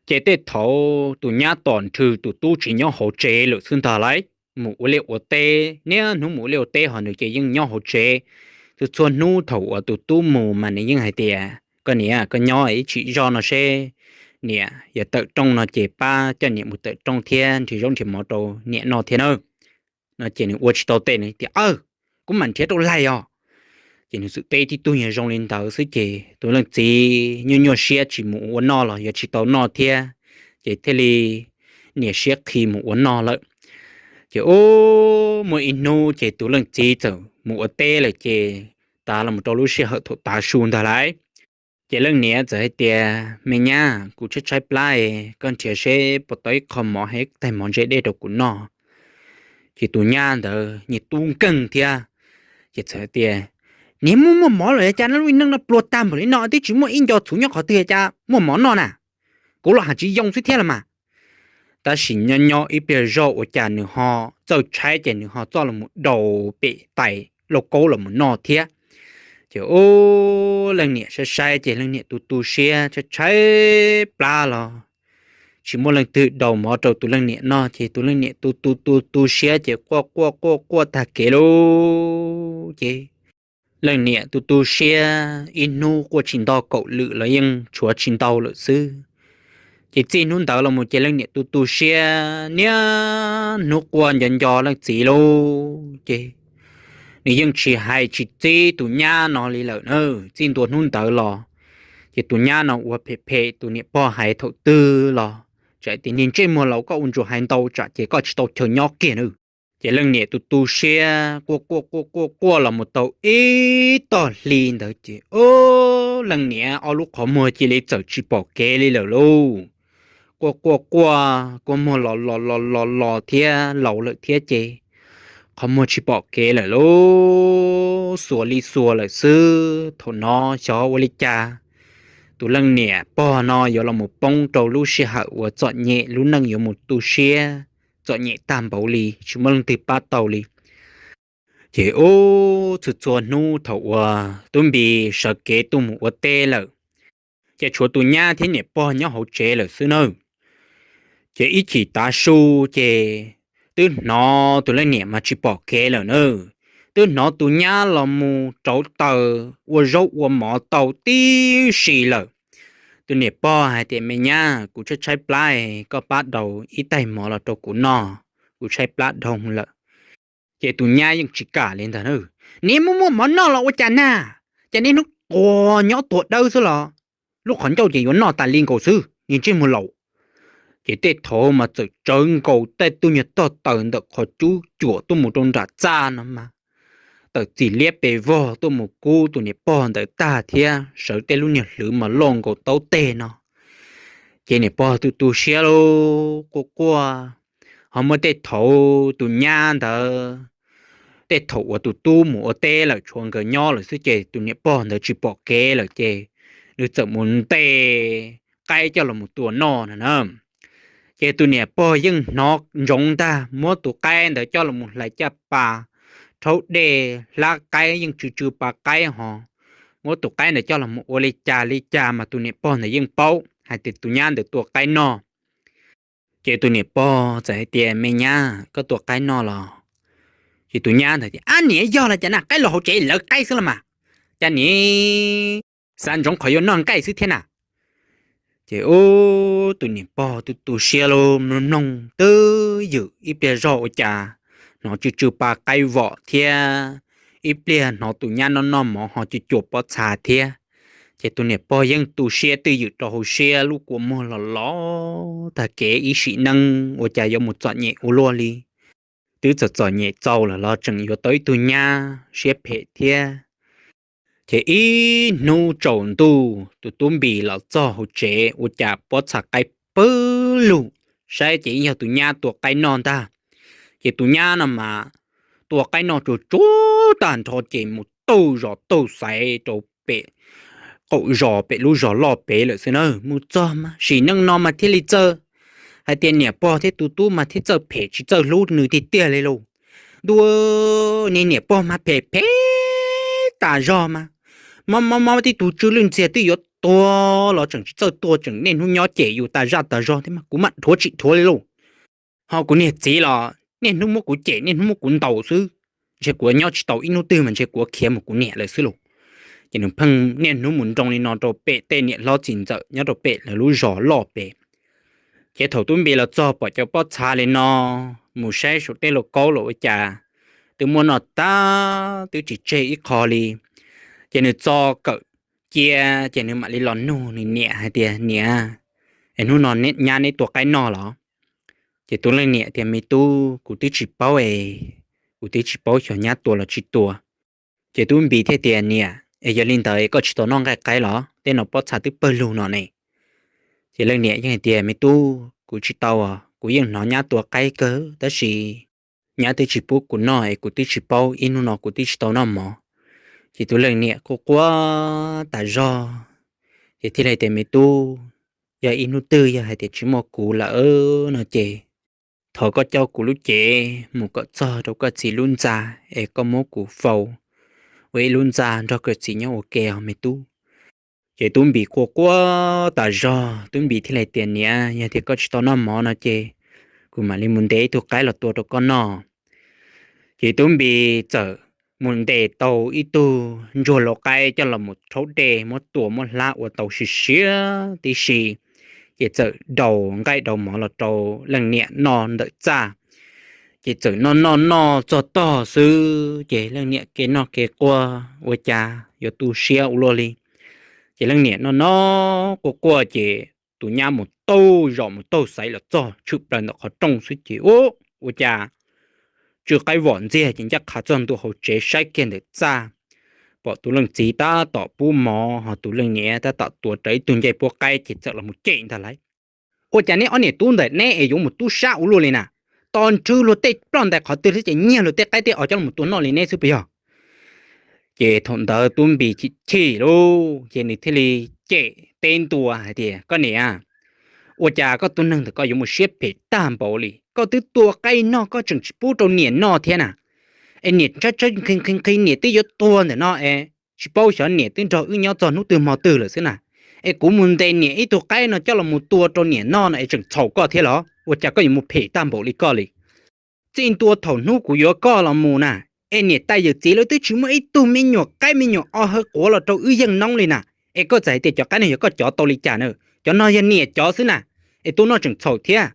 Ces tej thaum tus nyab tom nrhw tus tub tsis nyob hauv tsev lawm xwb ntag lauj, mus ua liaj ua teb, niaj hnub mus ua liaj ua teb ho nws ces yeej nyob hauv tsev. Txhua txhua hnub thaum uas tus tub mus mas nws yeej hais tias, koj niam, koj nyob ib tsam zoj no seb niam yuav tawm rooj no ces pab coj niam mus tawm rooj thiab nrhiav zaub nrhiav mov rau niam noj thiab na. No ces nws ua tsis tau tes nws tias, aw, kuv mam nrhiav rau laig os. Ces nws txawm teb tib tug nyuag zoo li ntawd xwb ces tus leej txiv nyuaj nyuaj siab tsis mus ua noj los yuav tsis tau noj thiab, ces thiaj li niam siab qhi mus ua noj lawm. Ces ub, muaj ib hnub ces tus leej txiv txawm mus ua teb lawm ces tas los mus rau lub sij hawm thaum tav su ntag lauj. Ces leej niam txawm hais tias, me nyab, kuv tshaib tshaib plab es koj nrhiav seb puas tau ib qho mov thiab ib tais mov ntse dej rau kuv noj. Ces tus nyab ntawd nyias tub nkeeg thiab, ces txawm hais tias, niag muaj muaj mov lawm cas no, lub neej no pluag tag npaum li no twb tsis muaj ib nco txhuv nyob qhov twg cas muaj mov noj na, kuv los hais tsis yoo xwb thiab los mas. Tab sis nyob nyob ib pliag zoj ua cas nws ho txawj tshaib ces nws ho txawj los mus daus pem tais lauj kaub los mus noj thiab. Ces ub, leej niam saib saib ces leej niam tu tu siab tshaib tshaib plab los tsis muaj leej twg daus mov rau tus leej niam noj ces tus leej niam tu tu tu tu siab ces quaj quaj quaj quaj tag kev lauj. Ces leej niam tu tu siab ib hnub quaj tsis nto kaum lwm los yeej tshuav tsis ntau lawm xwb. Ces txij hnub ntawd los mus ces leej niam tu tu siab niaj hnub quaj nco nco leej txiv lauj. Ces nws yeej tsis hais tsis txib tus nyab no li lawm na, txij ntua hnub ntawd los. Ces tus nyab no ua phem phem tus niam pog hais thaum twg los, tsam tias niag ntsej muag laus koj ua ntsuas hais ntau tsam ces koj tsis tau chaw nyob kiag na. Ces leej niam tu tu siab quaj quaj quaj quaj quaj los mus tau ib tog hli ntawd ces ub, leej niam ob lub qhov muag cia li txawm tsis pom kev li lawm lauj. Quaj quaj quaj, kua muag los los los los los thiab laus lawm thiab ces qhov muag tsis pom kev lawm lauj, xuas li xuas lawm xwb. Thaum no xyov ua li cas tus leej niam pog no yuav los mus poob rau lub sij hawm uas txom nyem, lub neej yuav mus tu siab txom nyem tag npaum li tsis muaj leej twg pab tau li. Ces ub, txhua txhua hnub thaum uas Tub Npis sawv kev tuaj mus ua teb lawm, ces tshuav tus nyab thiab niam pog nyob hauv tsev lawm xwb nawb. Ces ib chim tav su ces twb hnov tus leej niam mas tsis pom kev lawm na, twb hnov tus nyab los mus rauv taws ua zaub ua mov tau tib si lawm. Tus niam pog hais tias, me nyab, kuv tshaib tshaib plab, koj pab daus ib tais mov los rau kuv noj, kuv tshaib plab dhau lawm. Ces tus nyab yeej tsis kam li ntag na, niag muaj muaj mov noj los ua cas na, ces niaj hnub quaj nyob tuag dawb xwb los, lub qhov ncauj ces yuav noj tas li nkaus xwb, niag ntsej muag laus. Ces tej thaum mas txawm tsawv nkaus tej tug nyuag tog taws ntawm qhov cub cuam tuaj mus rau nram txaj no mas, tawm txim liab pes vog tuaj mus kub tus niam pog ntawd tag thiab sawv tej lub nyuag hlwv mas loj nkaus taub teg no. Ces niam pog tu tu siab lauj, quaj quaj. Ho muaj tej thaum tus nyab ntawd, tej thaum uas tus tub mus ua teb lawm tshuav nkawd nyob lawm xwb ces tus niam pog ntawd tsis pom kev lawm ces nws txawm mus ntes qaib coj los mus tua noj no na. Ces tus niam pog yeej hnov ntsoov ntag, muab tus qaib ntawd coj los mus hlais caj pas, rhaub dej, hlab qaib, yeej tsw tsw pas qaib ho, muab tus qaib ntawd coj los mus ua li cas li cas mas tus niam pog ntawd yeej paub hais tias tus nyab ntawd tua qaib noj. Ces tus niam pog txawm hais tias, me nyab, koj tua qaib noj los? Ces tus nyab ntawd tias, ab niam, yog los cas na, qaib los hauv tsev lawv qaib xwb los mas, cas niam xav ntsoov qhov yuav noj nqaij xwb thiab na? Ces ub, tus niam pog tu tu siab lug mloog mloog twb ywm ib pliag zog ua cas hnov tsw tsw pa qaib vom thiab, ib pliag hnov tus nyab noj noj mov ho cua cua pob txha thiab. Ces tus niam pog yeej tu siab twj ywm rau hauv siab, lub kua muag los los tag kev, ib sim neej ua cas yuav mus txom nyem ua luaj li. Twb txom txom nyem txaus lawm los tseem yuav tau ib tug nyab siab phem thiab. Ces ib hnub tsaus ntuj tus tub Npis los txog hauv tsev ua cas pob txha qaib pawg lug, saib ces yog tus nyab tua qaib noj ntag. Ces tus nyab no mas tua qaib noj tsuag tsuag tag nrho ces mus taug zos taug xaiv rau pem qaum zos pem lub zos loj pem lawm xwb na. Mus txog mas sim neej no mas thiaj li txawj hais tias niam pog thiab tus tub mas thiaj txawj phem tsis txawj hlub nws tiag tiag li lauj. Ntuj, niag niam pog mas phem phem tas zog mas, mob mob mob tib tug tsw lwj ntxiag twb yuav tuag los tseem tsis txawj tuag, tseem niaj hnub nyob cem yus tas zaj tas zog thiab mas kuv mam dhuav tsis dhuav li lauj. Ho kuv niag txiv los niaj hnub muab kuv cem niaj hnub muab kuv ntaus xwb, ntshe kuv nyob tsis tau ib hnub twg mas ntshe kuv khiav mus kuv niam lawm xwb lauj. Ces nws pheej niaj hnub mus nroo li no rau pem tej niam hlob txiv ntxawm nyob rau pem lawv lub zos loj pem. Ces thaum tub Npis los txog pom cov pob txha li no, mus saib saum tej lauj kaub los ua cas twb muab noj tag twb tsis tseg ib qho li. Ces nws txo kawm cia, ces nws mam li los nug nws niam hais tias, Niam, es hnub no nyab neb tua qaib noj los? Ces tus leej niam tias, Me tub, kuv twb tsis paub es, kuv twb tsis paub xyov nyab tua los tsis tua. Ces tub Npis thiaj tias, Niam, es yog li ntawd koj tsis tau noj nqaij qaib los? Tej no pob txha twb pawg lug no ne. Ces leej niam yeej hais tias, Me tub, kuv tsis tau, kuv yeej hnov nyab tua qaib kawg tab sis nyab twb tsis pub kuv noj es kuv twb tsis paub, ib hnub no kuv twb tsis tau noj mov. Ces tus leej niam quaj quaj tas zog, ces thiaj li tias, Me tub, yog ib hnub twg yog hais tias tsis muaj kuv lawm no ces thov koj coj kuv lub cev mus kom txog rau koj txiv lub ntxa es koj muab kuv faus ua ib lub ntxa nrog koj txiv nyob ua ke os me tub. Ces tub Npis quaj quaj tas zog, tub Npis thiaj li tias, Niam, yog tias koj tsis tau noj mov no ces kuv mam li mus ntes ib tug qaib los tua rau koj noj. Ces tub Npis txawm mus ntes tau ib tug ntsuag lau qaib coj los mus rhaub dej muab tua muab hlab ua tau siav siav tib si, ces txawm daus nqaij daus mov los rau leej niam noj ntawm txaj. Ces txawm noj noj noj txog tog xwb ces leej niam kev noj kev quaj ua cas yuav tu siab ua luaj li. Ces leej niam noj noj quaj quaj ces tus nyab mus taug zos mus taug xaiv los txog tshwm plaws ntawm qhov rooj xwb ces ub, ua cas tsw qaib vom ntxiag ces ncaj qha txog ntua hauv tsev saib kiag ntawm txaj, pom tus leej txiv tab tom pub mov ho tus leej niam tab tom tuav rawv ib tug ncej puab qaib ces txawm los mus cem ntag lauj. Ua cas neb ob niam tub ntawm neb es yuav mus tub sab ua luaj li na? Tos nrhw luag tej ploj ntais qhov twg thiab ces nyiag luag tej qaib tej os coj los tua noj li neb xwb puas yog? Ces thaum ntawd tub Npis chim chim lauj ces nws thiaj li cem teb ntua hais tias, Koj niam, ua cas koj tus neeg ntawm koj yuav mus siab phem tag npaum li? Koj twb tua qaib noj koj tseem tsis pub rau niam noj thiab na. Es niam tshaib tshaib nqhis nqhis nqhis, niam twb yuav tuag ntawm no es tsis paub xyov niam twb nrog wb nyob txog hnub twg hmo twg lawm xwb na. Es kuv mus ntes niam ib tug qaib no coj los mus tua rau niam noj no es tseem txhaum koj thiab los? Ua cas koj yuav mus phem tag npaum li koj li? Txij ntua thaum hnub kuv yuav koj los mus na, es niam tais yawm txiv lawv twb tsis muaj ib tug me nyuam qaib me nyuam os hawv quav los rau wb yeej noob li na. Es koj txawm hais tias cov qaib no yog koj cov tau li cas na? Cov no yog niam cov xwb na, es tua noj tseem txhaum thiab.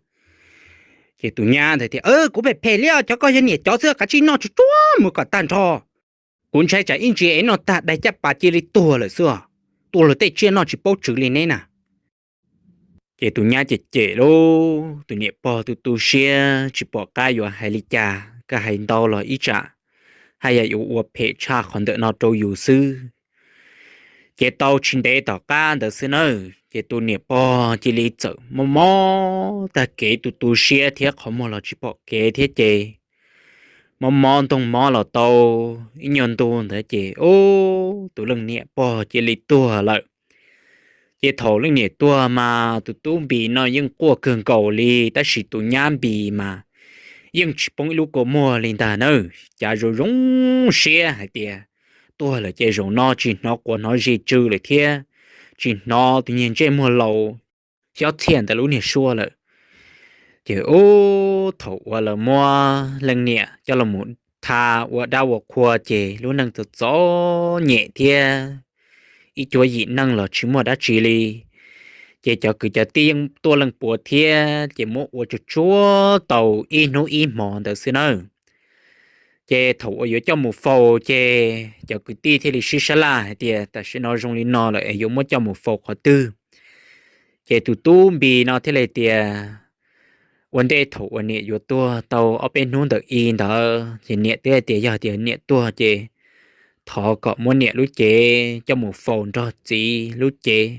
Ces tus nyab ntawd tias, Kuv phem phem li os, cov ko yog niam cov xwb, kav tsij noj tsuag tsuag mus kom tag nrho. Kuv ntshai tsam ib ntsis es noj tag dai caj pas cia li tuag lawm xwb os. Tua luag tej tsiaj noj tsis paub tswv li neb na. Ces tus nyab cem cem lauj, tus niam pog tu tu siab tsis pom qab yuav hais li cas, koj hais ntau los ib tsam haj yam yuav ua phem tshaj qhov ntawm no rau yus xwb. Ces tau tsis ntev tom qab ntawd xwb nawb ces tus niam pog cia li txawm mob mob tag kev tu tu siab thiab qhov muag los tsis pom kev thiab ces mob mob ntoog mob los tau ib nyuag ntu ntawd ces ub, tus leej niam pog cia li tuag lawm. Ces thaum leej niam tuag mas tus tub Npis no yeej quaj kawg nkaus li, tab sis tus nyab Npis mas yeej tsis poob ib lub kua muag li ntag nawb, cav zoo zoo siab hais tias tuag lawm ces zaum no tsis hnov quav hnov zis tsw lawm thiab tsis hnov tus niag ntsej muag laus xyob txhiaj ntawm lub niag suab lawm. Ces ub, thaum uas lawv muab leej niam coj los mus tha ua dab ua qhua ces lub neej txom txom nyem thiab ib cuab yim neej los tsis muaj dab tsi li. Ces cov kwv cov tij yeej tuaj leej puav thiab, ces muab ua tsuag tsuag tau ib hnub ib hmo ntawd xwb nawb. Ces thaum uas yuav coj mus faus ces cov kwv tij thiaj li sib sab laj hais tias tam sim no zoo li no lawm es yuav muab coj mus faus qhov twg. Ces tus tub Npis no thiaj li tias, ua ntej thaum uas niam yuav tuag tau ob peb hnub ntawm i ntawd ces niam twb hais tias yog tias niam tuag ces thov kom muab niam lub cev coj mus faus nrog txiv lub cev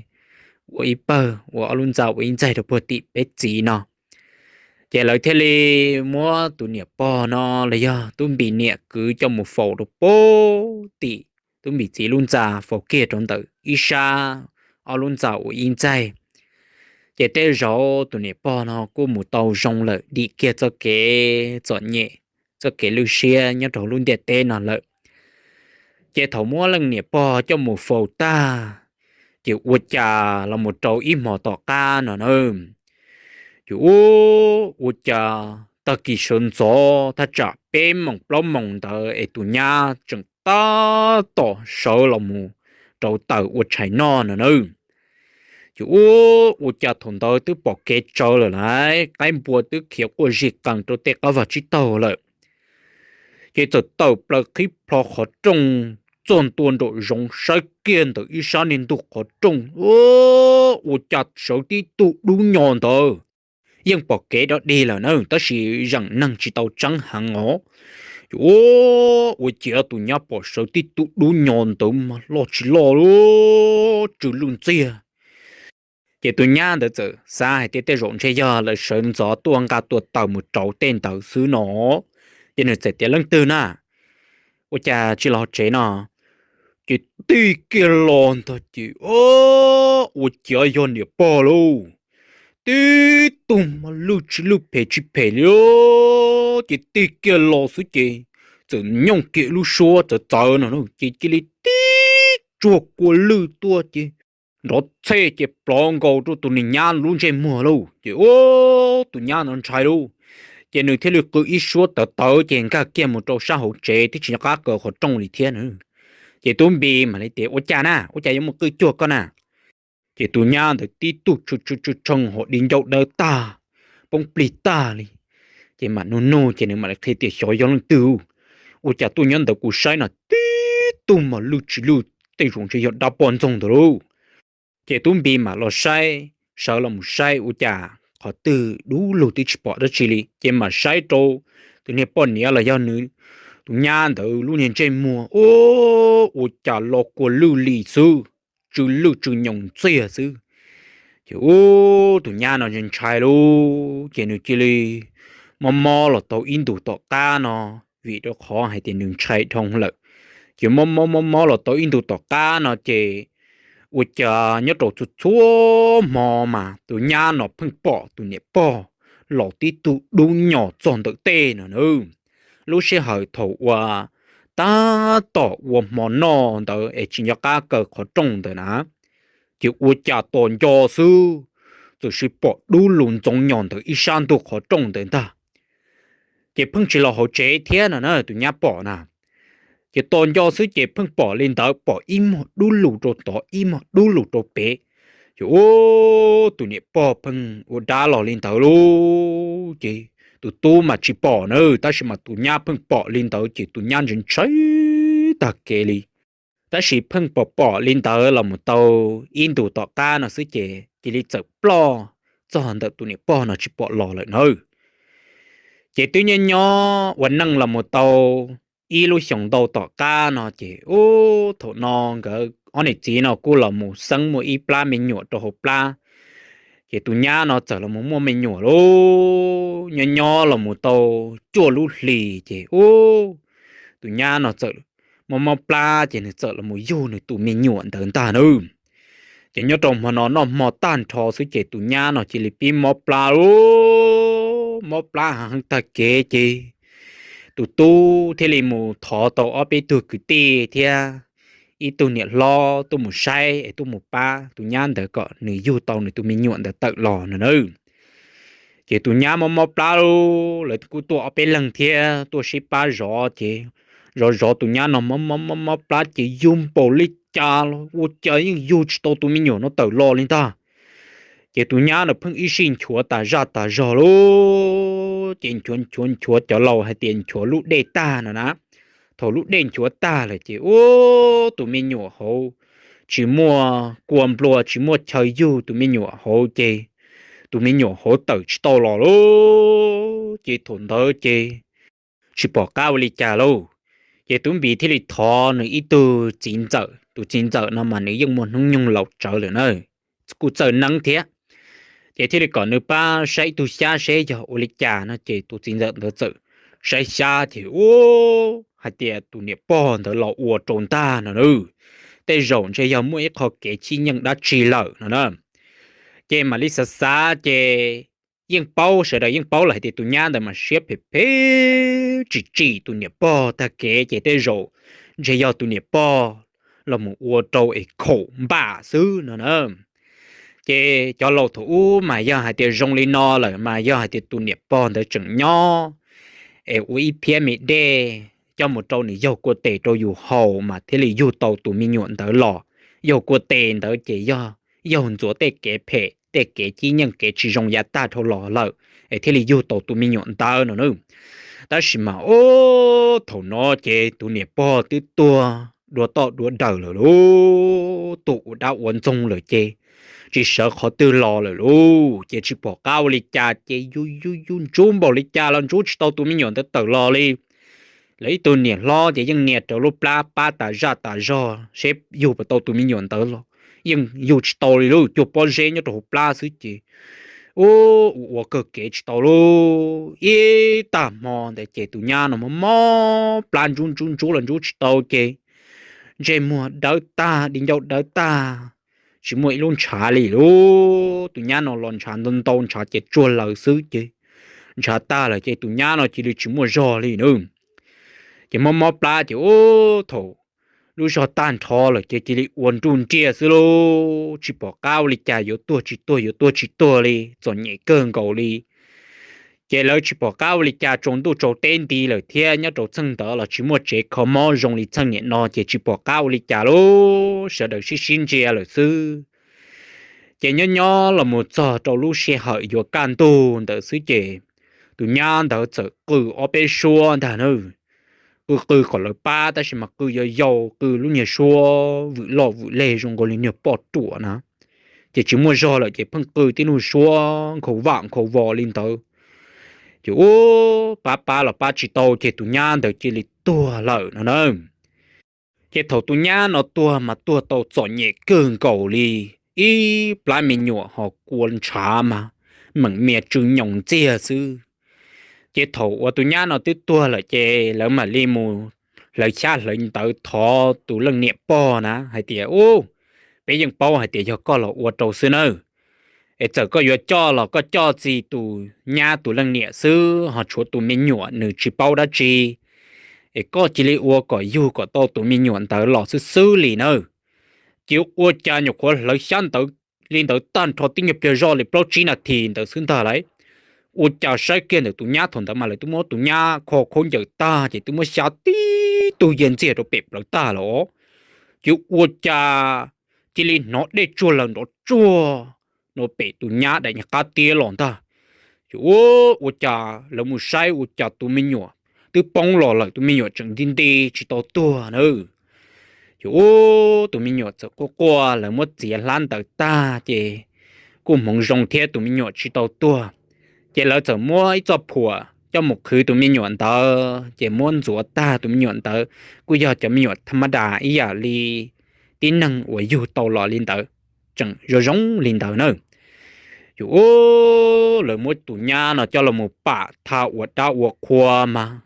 ua ib pawg, ua ob lub ntxa ua ib ntxaig rau puag tim peb txiv no. Ces lawv thiaj li muab tus niam pog no los yog tub Npis niam kwv coj mus faus rau puag tim tub Npis txiv lub ntxa, faus kiag rau ntawm ib sab, ob lub ntxa ua ib ntxaig. Ces tej zaum tus niam pog no kuj mus tau zoo lawm, dim kiag txoj kev txom nyem, txoj kev lwj siab nyob rau lub ntiaj teb no lawm. Ces thaum muab leej niam pog coj mus faus tag, ces ua cas los mus rau ib hmos tom qab no na, ces ua, ua cas tag kis sawv ntxov thaj tsam peb moos plaub moos ntawd es tus nyab tseem tab tom sawv los mus rau taws ua tshais noj no na. Ces ua, ua cas thaum ntawd twb pom kev tsawv lawm lauj, qaib npua twb khiav quaj zig qees rau tej qab vag tsib taug lawm. Ces txawm tawm plaws qhib plho qhov rooj txog ntua nraum zoov, saib kiag ntawm ib sab niag ntug qhov rooj, ua cas sawv tib tug dub nyo ntawd. Yeej pom kev dog dig lawm na, tab sis zeem neeg tsis tau tseeb heev os. Ces ua, ua ciav tus nyab pom sawv tib tug dub nyo ntawd mas loj tsis loj, tsw lwj ntxiag. Ces tus nyab ntawd txawm xav hais tias tej zaum ntshe yog lawv sawv ntxov tuaj nqa tua taws mus rauv tej ntawd xwb no. Ces nws txawm tias leej twg na, ua cas tsis los tsev no? Ces tig kiag los ntag ces ua ciav yog niam pog lauj. Tib tug mas lwj tsis lwj phem tsis phem li, ces tig kiag los xwb ces txawm nyooj kiag lub suab txawv txawv no ces cia li tib tsuag kua lwj tuaj ces nrov txhej ces plov nkaus rau tus niag nyab lub ntsej muag lauj. Ces ua, tus nyab no ntshai lauj, ces nws thiaj li qw ib suab tawv tawv ces nkag kiag mus rau sab hauv tsev twb tsis nco qab kaw qhov rooj li thiab na. Ces tub Npis mam li tias ua cas na, ua cas yuav mus qw cuag koj na? Ces tus nyab ntawd tib tug tshee ho di ncauj dawb tag, poob plig tag li. Ces mam nug nug ces nws mam li qhia tias xyov yog leej twg, ua cas tuaj nyob ntawd kuv saib no tib tug mas lwj tsis lwj, tej zaum ntshe yog dab poj ntxoog ntawd lauj. Ces tub Npis mam los saib, sawv los mus saib ua cas qhov twg dub lug twb tsis pom dab tsi li, ces mam saib rau tus niag poj niam los yog nws tus nyab ntawd lub niag ntsej muag, ua cas lo kua lwj li xwb, tsw lwj tsw nyoos ntxiag xwb. Ces ua, tus nyab no ntshai lauj, ces nws cia li mob mob los tau ib ntus tom qab no, vim rau qhov hais tias nws ntshai dhau lawm. Ces mob mob mob mob los tau ib ntus tom qab no ces ua cas nyob rau txhua txhua hmo mas tus nyab no pheej pom tus niam pog los tib tug dub nyos txog ntawm tej no na. Lub sij hawm thaum uas tab tom ua hmo noj ntawd es tsis nco qab kaw qhov rooj ntawd na, ces ua cas tos nco xwb, txawm sis pom dub lug ntxoov nyos ntawm ib sab ntug qhov rooj ntawd ntag. Ces pheej tsis los hauv tsev thiab no na, tus nyab pom na. Ces tos nco xwb ces pheej pom li ntawd, pom ib muag dub lug rau tod ib muag dub lug rau pem. Ces ua, tus niam pog pheej ua dab los li ntawd lauj, ces tus tub mas tsis pom na, tab sis mas tus nyab pheej pom li ntawd ces tus nyab ntshai ntshai tag kev li. Tab sis pheej pom pom li ntawd los mus tau ib ntus tom qab no xwb ces cia li txawm ploj txog ntawm tus niam pog no tsis pom los lawm na. Ces twb nyob nyob ua neej los mus tau ib lub xyoos ntau tom qab no ces ub, thaum no nkawd ob niam txiv no kuj los mus xeeb muaj ib plab me nyuam rau hauv plab. Ces tus nyab no txawm los mus muaj me nyuam lauj, nyob nyob los mus tau cuaj lub hlis ces ub, tus nyab no txawm mob mob plab ces nws txawm los mus yug nws tus me nyuam ntawd ntag na. Ces nyob rau hmo no noj hmo tag nrho xwb ces tus nyab no cia li pib mob plab lauj, mob plab heev heev tag kev ces tus tub thiaj li mus thov tau ob peb tug kwv tij thiab ib tug niam hlob tuaj mus saib es tuaj mus pab tus nyab ntawd kom nws yug tau nws tus me nyuam ntawd tawm los no na. Ces tus nyab mob mob plab lauj, lawv kuj tuaj ob peb leeg thiab tuaj sib pab zov ces zov zov tus nyab no mob mob mob mob plab ces yug npaum li cas los ua cas yeej yug tsis tau tus me nyuam no tawm los li ntag. Ces tus nyab no pheej ib sij nchuav tas zaj tas zog lauj, ces nchuav nchuav nchuav cov laus hais tias nchuav lub dej tag no na. Thaum lub dej nchuav tag lawm ces ub, tus me nyuam hauv tsis muaj kua nplua tsis muaj chaw yug, tus me nyuam hauv ces tus me nyuam hauv tawm tsis tau los lauj. Ces thaum ntawd ces tsis pom qab ua li cas lauj. Ces Tub Npis thiaj li thov nws ib tug txiv ntxawm, tus txiv ntxawm no mas nws yeej muaj hnub nyoog laus tsawv lawm na, kuj txawj neeb thiab. Ces thiaj li kom nws pab saib ib tug xyab seb yog ua li cas no, ces tus txiv ntxawm ntawd txawm saib xyab ces ub, hais tias tus niam pog ntawd los ua rau ntag no na. Tej zaum ntshe yog muaj ib qho kev chib nyeej dab tsi lawm no na. Ces mam li xav xav ces yeej paub, sawv daws yeej paub lawm hais tias tus nyab ntawd mas siab phem phem tsis tsim tus niam pog tag kev, ces tej zaum ntshe yog tus niam pog los mus ua rau es khaum npam xwb no na. Ces cov laus thaum ub mas yog hais tias zoo li no lawm mas yog hais tias tus niam pog ntawd tseem nyob es ua ib phiab me dej coj mus rau nws yaug kua tes rau yus haus mas thiaj li yug tau tus me nyuam ntawd los. Yaug kua tes ntawd ces yog yaug ntxuav tej kev phem tej kev chib nyeej kev tsis zoo yav tag dhau los lawm es thiaj li yug tau tus me nyuam ntawd no na. Tab sis mas ub, thaum no ces tus niam pog twb tuag dua toj dua daws lawm lauj, tuag ua dab ua ntxoog lawm ces tsis sawv qhov twg los lawm lauj. Ces tsis pom qab ua li cas ces yug yug yug ntsub npaum li cas los ntsub tsis tau tus me nyuam ntawd tawm los li. Lawv ib tug niam hlob ces yeej nias rawv lub plab pab tas zaj tas zog seb yug puas tau tus me nyuam ntawd los yeej yug tsis tau li lauj, cuag pob zeb nyob rau hauv plab xwb ces ub, ua ua kawg kev tsis tau lauj. Ib tag hmo ntawd ces tus nyab no mob mob plab ntsub ntsub ntsub los ntsub tsis tau ces ntsej muag dawb tag di ncauj dawb tag, tsis muaj ib lub ntshav li lauj. Tus nyab no los ntshav ntau ntau, ntshav ces tsuag lawm xwb ces ntshav tag lawm ces tus nyab no cia li tsis muaj zog li na. Ces mob mob plab ces ub, thaum lub zog tag nrho lawm ces cia li ua nruj nriaj xwb lauj, tsis pom qab ua li cas, yuav tuag tsis tuag yuav tuag tsis tuag li, txom nyem kawg nkaus li. Ces lawv tsis pom qab ua li cas, tsaus ntuj tsaus teb nti lawm thiab nyob rau txheej ntawd los tsis muaj tsev kho mob zoo li txheej niam no ces tsis pom qab ua li cas lauj, sawv daws sib sib ntsia lawm xwb. Ces nyob nyob los mus txog rau lub sij hawm yuav kaj ntug ntawd xwb ces tus nyab ntawd txawm qw ob peb suab ntag na. Qw qw kom lawv pab tab sis mas qw yau yau, qw lub niag suab vwm loj vwm leg zoo nkaus li niag poj ruam na. Ces tsis muaj zog lawm ces pheej qw tib lub suab nkhaus vaj nkhaus vos li ntawd. Ces ub, pab pab los pab tsis tau ces tus nyab ntawd cia li tuag lawm no na. Ces thaum tus nyab no tuag mas tuag tau txom nyem kawg nkaus li, ib plab me nyuam ho kua ntshav mas meem mias tsw nyoos ntxiag xwb. Ces thaum uas tus nyab no twb tuag lawm ces lawv mam li mus hlawv xyab hlawv ntawv thov tus leej niam pog na hais tias, Ub, peb yeej paub hais tias yog koj los ua rau xwb nawb. Es txawm koj yuav coj los koj coj txij tus nyab tus leej niam xwb, ho tshuav tus me nyuam nws tsis paub dab tsi. Es koj cia li ua kom yug kom tau tus me nyuam ntawd los xwb xwb li nawb. Ces ua cas nyuam qhuav hlawv xyab ntawv li ntawd tag nrho tib nyuag pliag zoj li plaub tsib nas this ntawd xwb ntag lauj, ua cas saib kiag ntawm tus nyab thaum ntawd mas lawv twb muab tus nyab kho khaub ncaws tag ces twb muab xyab tib tug ya ntxiag rau pem plawv tag lawm. Ces ua cas cia li hnov dej tsuag lawm nrov tsuag no pem tus nyab daim nyuag qab tiab los ntag. Ces ua, ua cas lawv mus saib ua cas tus me nyuam twb poob los lawm, tus me nyuam tseem nti nti tsis tau tuag na. Ces ub, tus me nyuam txawm quaj quaj, lawv muab txiav hlab ntawd tag ces kuj hmoov zoo thiab tus me nyuam tsis tau tuag. Ces lawv txawm muab ib txoj phuam coj mus qhwv tus me nyuam ntawd, ces muab ntxuav tag tus me nyuam ntawd kuj yog cov me nyuam tham ma das ib yam li tib neeg uas yug tau los li ntawd, tseem zoo zoo li ntawd na. Ces ub, lawv muab tus nyab no coj los mus pam thaj ua dab ua qhua mas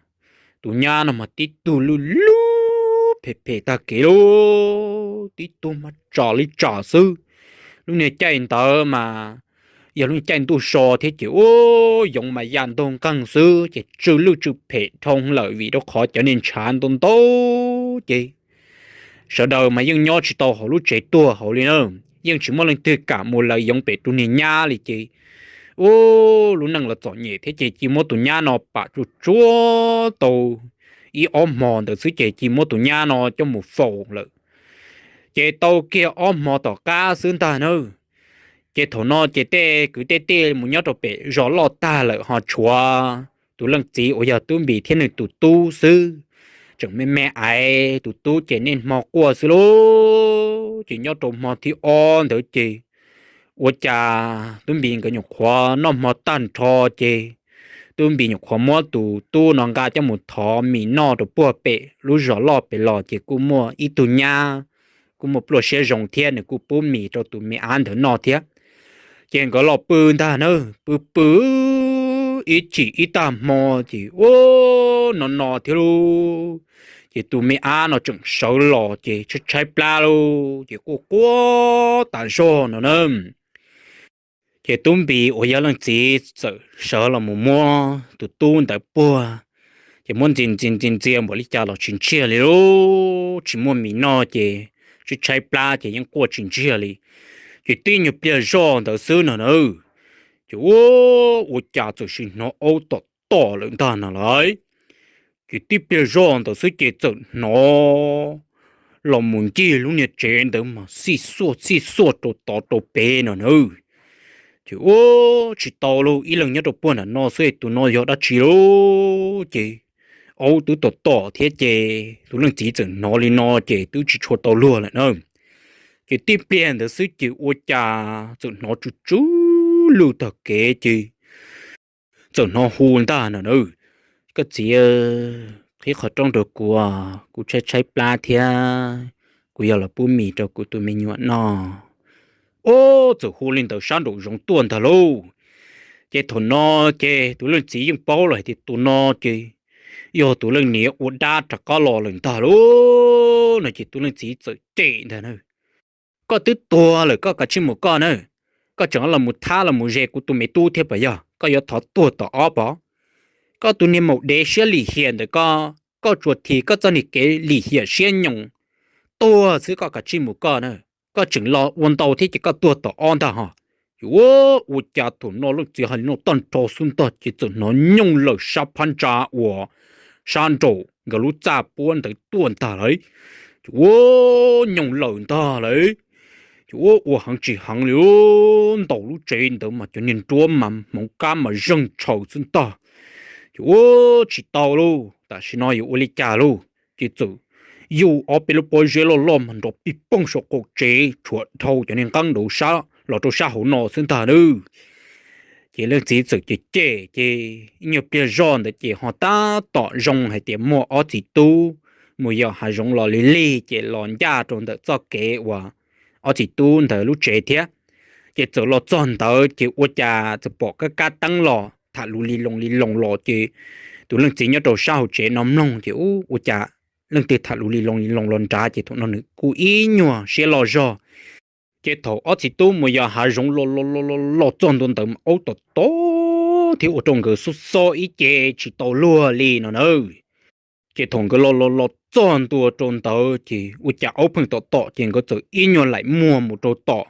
tus nyab no mas tib tug lwj lub phem phem tag kev lauj, tib tug mas tsom li tsom xwb. Lub niag caij ntawd mas yog lub caij ntuj so thiab ces ub, yoov mas ya ntug nqeeg xwb ces tsw lwj tsw phem dhau lawm vim rau qhov cov niag ntshav ntau ntau ces sawv daws mas yeej nyob tsis tau hauv lub tsev tuag hauv li na. Yeej tsis muaj leej twg kam mus lawv yoov pem tus niag nyab li ces ub, lub neej los txom nyem thiab ces cia muab tus nyab no pam tsuag tsuag tau ib ob hmo ntawd xwb ces cia muab tus nyab no coj mus faus lawm. Ces tau kiag ob hmo tom qab xwb ntag na, Ces thaum no ces tej kwv tej tij mus nyob rau pem zos loj tag lawm ho tshuav tus leej txiv uas yog Tub Npis thiab nws tus tub xwb. Tseem me me aiv, tus tub ces niaj hmo quaj xwb lauj. Ces nyob rau hmo thib ob ntawd ces ua cas Tub Npis nkawd nyuam qhuav noj hmo tag nrho ces Tub Npis nyuam qhuav muab tus tub no nqa coj mus thov mis noj rau puag pem lub zos loj pem los ces kuj muaj ib tug nyab kuj muaj pluaj siab zoo thiab nws kuj pub mis rau tus me ab ntawd noj thiab. Ces nkawd los pw ntag na, pw pw ib chim ib tag hmo ces ua no no thiab lauj. Ces tus me ab no tseem sawv los ces tshaib tshaib plab lauj, ces quaj quaj tas zog no na. Ces Tub Npis uas yog leej txiv txawm sawv los mus muab tus tub ntawd puag, ces muab ntxias ntxias ntxias ntxias npaum li cas los tsis ntsiag li lauj, tsis muaj mis noj ces tshaib tshaib plab ces yeej quaj tsis ntsiag li. Ces tib nyuag pliag zoj ntawd xwb no na, ces ua, ua cas txawm sim hnov aub tom tom lawm ntag no lauj. Ces tib pliag zoj ntawd xwb ces txawm hnov los mus ncig lub niag tsev ntawd mas xij xuaj xij xuaj rau tod rau pem no na. Ces ua, tsis tau lauj, ib leeg nyob rau puag nram no xwb tus no yog dab tsi lauj. Ces aub twb tom tom thiab ces tus leej txiv txawm hnov li no ces twb tsis tshua tau luag lawm na. Ces tib pliag ntawd xwb ces ua cas txawm hnov tsw tsw lwj tag kev ces txawm hnov hu ntag no na, koj txiv, qhib qhov rooj rau kuv, kuv tshaib tshaib plab thiab kuv yog los pub mis rau kuv tus me nyuam noj. Ua, txawm hu li ntawd sab nraum zoov tuaj ntag lauj. Ces thaum no ces tus leej txiv yeej paub lawm hais tias tus no ces yog tus leej niam ua dab rov qab los lawm ntag lauj no ces tus leej txiv txawm cem ntag na, koj twb tuag lawm koj kav tsij mus koj na, koj tseem los mus thab los mus ze kuv tus me tub thiab pom yog koj yuav thov tuag tom ob pov. Koj tus niag maum dev siab lim hiam ntawm koj, koj tsuas thim koj txoj niag kev lim hiam siab nyoos tuag xwb koj kav tsij mus koj na, koj tseem los ua ntau thiab ces koj tuag tom ob ntag ho. Ces ua, ua cas thaum no leej txiv hais li no tag nrho xwb ntag ces txawm hnov nyooj lawm sab phab ntsa uas sab nraum nkawd lub txaj puab ntawd tuaj ntag lauj. Ces ua, nyooj lawm ntag lauj. Ces ua, ua heev tsis heev li, ntaus lub tsev ntawd mas cov niag nruab mas hmoov kab mas zeeg tshaws xwb ntag. Ces ua, tsis tau lauj, tam sim no yuav ua li cas lauj. Ces txawm yug ob peb lub pob zeb loj loj mas nrov pij pooj saum qaum tsev tshuav dhau cov niag nqeeb ntawd los rau sab hauv no xwb ntag na. Ces leej txiv txawm cem cem ces ib nyuag pliag zoj ntawd ces ho tab tom zoo hais tias muaj ob txiv tub mus yos hav zoov los lig lig ces los ncaj rau ntawm txoj kev uas ob txiv tub ntawd lub tsev thiab. Ces txawm los txog ntawd ces ua cas txawm pom kab kab teeb los tham lus li loo li loo los ces tus leej txiv nyob rau sab hauv tsev no mloog ces ua cas leej twg tham lus li loo li loo los nrad ces thaum no nws kuj ib nyuag siab loj zog. Ces thaum ob txiv tub mus yos hav zoov los los los txog ntua ntawd mas aub tom tom thiab ua rau nkawd xob xob ib ce tsis tau luag li no na. Ces thaum nkawd los los los txog ntua rau ntawd ces ua cas aub pheej tom tom ces nkawd txawm ib nyuag laim muag mus rau tom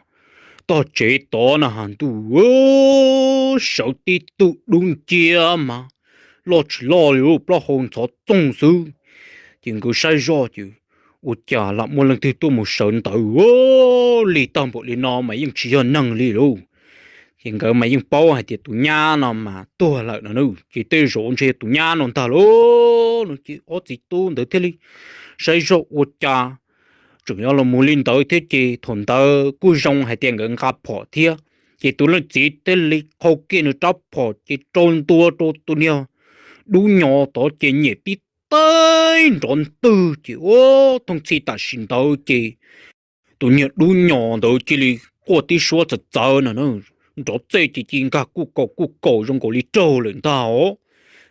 tog tsev tod no has ntuj, sawv tib tug dub nciab mas loj tsis loj li plaub hau ntxhov txoog xwb. Ces nkawd saib zoj ces ua cas lam muaj leej twg tuaj mus sawv ntawd lig tag npaum li no mas yeej tsis yog neeg li lauj. Ces nkawd mas yeej paub hais tias tus nyab no mas tuag lawm no na, ces tej zaum ntshe tus nyab no ntag lauj no ces ob txiv tub ntawd thiaj li saib zoj ua cas tseem yuav los mus li ntawd thiab ces thaum ntawd kuj zoo hais tias nkawd nqa phom thiab. Ces tus leej txiv thiaj li qhau kiag nws rab phom ces rau ntua rau tus niag dub nyos tod ces nyem tib teg nrov ntwg ces ua thooj txhij tam sim ntawd ces tus niag dub nyos ntawd cia li quaj tib suab txawv txawv no, nrov txej ces ci nkag kuj kaus kuj kaus zoo nkaus li raug lawm ntag os.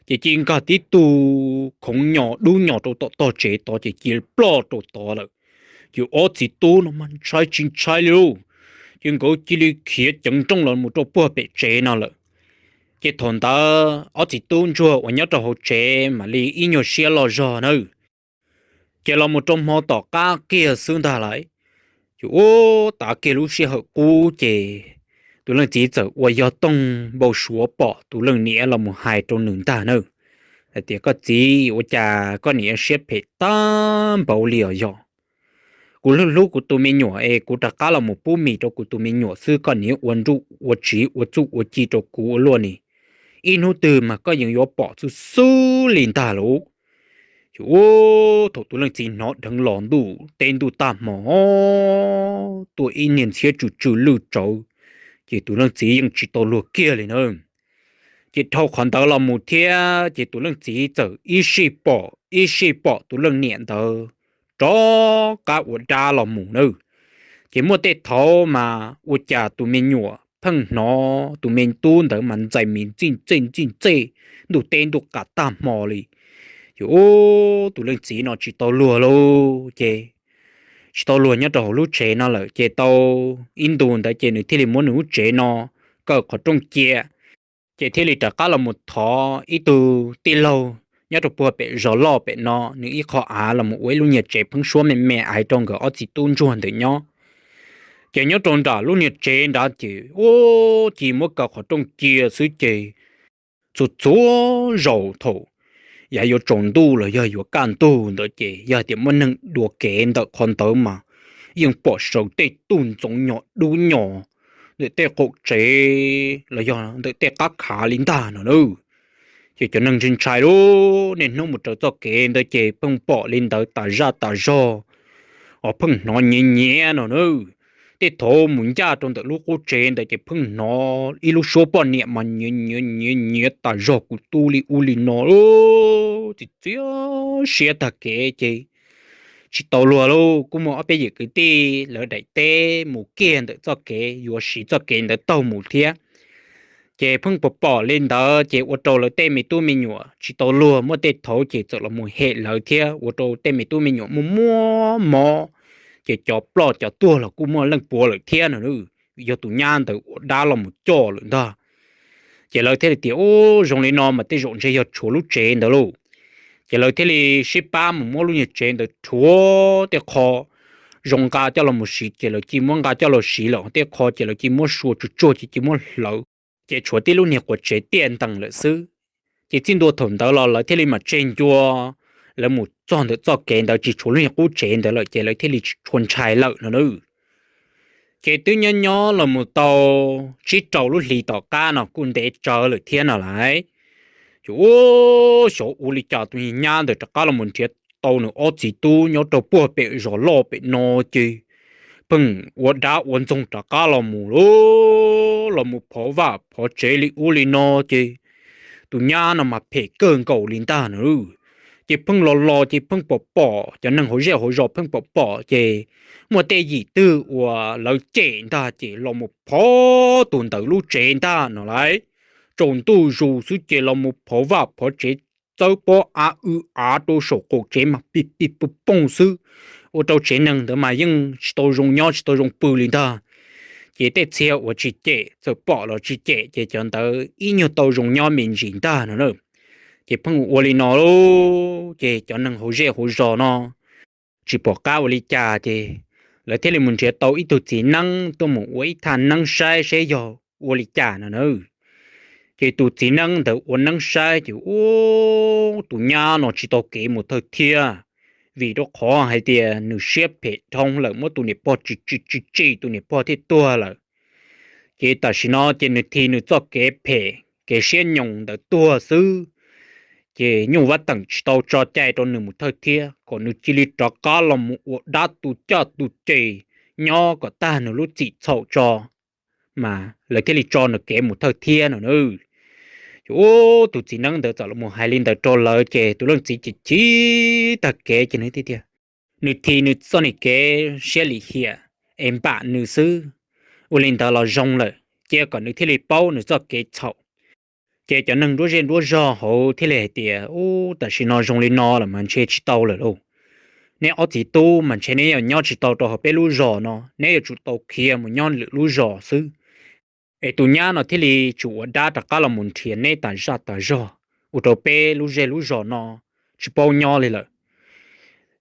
Ces ci nkag tib tug khoov nyos dub nyos rau tom tog tsev tod ces cia li ploj rau tod lawm. Ces ob txiv tub no mas ntshai tsis ntshai li lauj, ces nkawd cia li khiav ceev nrooj los mus rau puag pem tsev no lawm. Ces thaum ntawd ob txiv tub ntsuag uas nyob rau hauv tsev mam li ib nyuag siab loj zog nawb. Ces los mus rau hmo tom qab kiag xwb ntag lauj, ces ua tav kiag lub sij hawm qub ces tus leej txiv txawm ua yog toog npau suav pom tus leej niam los mus hais rau nws ntag nawb, hais tias koj txiv, ua cas koj niam siab phem tag npaum li os yog? Kuv hlub hlub kuv tus me nyuam es kuv rov qab los mus pub mis rau kuv tus me nyuam xwb, koj nim ua nruj ua tsiv ua txuj ua ci rau kuv ua luaj ni. Ib hnub twg mas koj yeej yuav pom xwb xwb li ntag lauj. Ces ub, thaum tus leej txiv hnov dheev los ntuj teb ntuj tag hmo, tuaj ib niag ntxhiab tsw tsw lwj tsawv, ces tus leej txiv yeej tsis tau luag kiag li na. Ces dhau qhov ntawd los mus thiab ces tus leej txiv txawm ib sij pom ib sij pom tus leej niam ntawd rov qab ua dab los mus na. Ces muaj tej thaum mas ua cas tus me nyuam pheej hnov tus me tub ntawd mas ntxais mis ntxij ntxej ntxij ntxej, ntuj teb ntuj qas tag hmo li. Ces ub, tus leej txiv no tsis tau luag lauj, ces tsis tau luag nyob rau hauv lub tsev no lawm, ces tau ib ntus ntawd ces nws thiaj li muab nws lub tsev no kaw qhov rooj cia. Ces thiaj li rov qab los mus thov ib tug tij laug nyob rau puag pem zos loj pem no, nws ib qho av los mus ua ib lub niag tsev pheeb suab me me aiv rau nkawd ob txiv tub ntsuag ntawd nyob. Ces nyob rau nram lub niag tsev nrad ces ub, cia muab kaw qhov rooj cia xwb ces txhua txhua zaus thaum yav yuav tsaus ntuj los yog yuav kaj ntug ntawd ces yog tias muaj neeg dua kev ntawm qhov ntawd mas yeej pom sawv tej tug ntxoov nyos dub nyos ntawm tej qaum tsev los yog ntawm tej qab khav li ntag no na. Ces cov neeg ntshai ntshai lub niaj hnub mus raws txoj kev ntawd ces pheej pom li ntawd tas zaj tas zog, os pheej hnov nyiav nyiav no na. Tej thaum mus ncaj rau ntawm lub qub tsev ntawd ces pheej hnov ib lub suab poj niam mas nyiav nyiav nyiav nyiav tas zog kuv tub li ub li no, txiv txiav siab tag kev ces tsis tau luag lauj. Kuj muaj ob peb yim kwv tij lawv daim teb mus kiag ntawm txoj kev yuav siv txoj kev ntawd taug mus thiab. Ces pheej pom pom li ntawd ces ua rau lawv tej me tub me nyuam tsis tau luag, muaj tej thaum ces txawm los mus hem lawv thiab ua rau tej me tub me nyuam muaj muaj mob, ces cov ploj cov tuag los kuj muaj leej puav lawm thiab no. Yog tus nyab ntawd ua dab los mus coj lawm ntag. Ces lawv thiaj li tias, Ub, zoo li no mas tej zaum ntshe yog tshuav lub tsev ntawd lauj. Ces lawv thiaj li sib pab mus muab lub niag tsev ntawd rhuav tej qho zoo nqa coj los mus siv ces lawv cia muab nqa coj los siv lawm, tej qho ces lawv cia muab sua tsuag tsuag ces cia muab hlawv, ces tshuav tib lub niag quas tsev tiaj ntees lawm xwb. Ces txij ntua thaum ntawd los lawv thiaj li mam tseg ncua, lawv mus txog ntawm txoj kev ntawd tsis tshuav lub niag qub tsev ntawd lawm ces lawv thiaj li tsis tshua ntshai lawm no na. Ces twb nyob nyob los mus tau tsib rau lub hlis tom qab no kuj ntev tsawv lawm thiab no lauj. Ces ub, xyov ua li cas tus nyab ntawd rov qab los mus nrhiav tau nws ob txiv tub nyob rau puag pem zos loj pem no ces pheej ua dab ua ntxoog rov qab los mus lauj, los mus phov vaj phov tsev li ub li no ces tus nyab no mas phem kawg nkaus li ntag no. Ces pheej los los ces pheej pom pom cov neeg hauv zej hauv zos pheej pom pom ces muaj tej yim twg uas lawv cem ntag ces los mus phov tus ntawd lub tsev ntag no lauj. Tsaus ntuj zus xwb ces los mus phov vaj phov tsev, txawb pob av w av rau saum qaum tsev mas pig pig pog poog xwb, ua rau tsev neeg ntawd mas yeej tsis tau zoo nyob tsis tau zoo pw li ntag. Ces tej txhia uas tsis cem txawm pom los tsis cem ces cov ntawd ib nyuag tau zoo nyob me ntsis ntag no na. Ces pheej ua li no lauj, ces cov neeg hauv zej hauv zos no tsis pom qab ua li cas ces lawv thiaj li mus nrhiav tau ib tug txiv neeb tuaj mus ua ib thaj neeb saib seb yog ua li cas no na. Ces tus txiv neeb ntawd ua neeb saib ces ub, tus nyab no tsis tau kev mus thawj thiab, vim rau qhov hais tias nws siab phem dhau lawm muab tus niam pog tsis tsis tsis tsis tus niam pog thiaj tuag lawm. Ces tam sim no ces nws thim nws txoj kev phem kev siab nyoos ntawd tuag xwb. Ces nyuj vaj teem tsis tau tso cai rau nws mus thawj thiab, kom nws cia li rov qab los mus ua dab tu coj tu ces nyob kom tag nws lub txim txhaum tso, mas lawv thiaj li tso nws kev mus thawj thiab no na. Ces ub, tus txiv neeb ntawd txawm los mus hais li ntawd rau lawv ces tus leej txiv ces chim tag kev ces nws tias, nws thim nws txoj niag kev siab lim hiam es npam nws xwb, ua li ntawd los zoo lawm, cia kom nws thiaj li paub nws txoj kev txhaum. Ces cov neeg nruab zej nruab zog hauv thiaj li hais tias, Ub, tam sim no zoo li no lawm mas ntshe tsis tau lawm lauj. Neb ob txiv tub mas ntshe neb yuav nyob tsis tau rau hauv peb lub zos no, neb yuav tsum tau khiav mus nyob lwm lub zos xwb. Es tus nyab no thiaj li tsum ua dab rov qab los mus nrhiav neb tas zaj tas zog, ua rau peb lub zej lub zos no tsis paub nyob li lawm.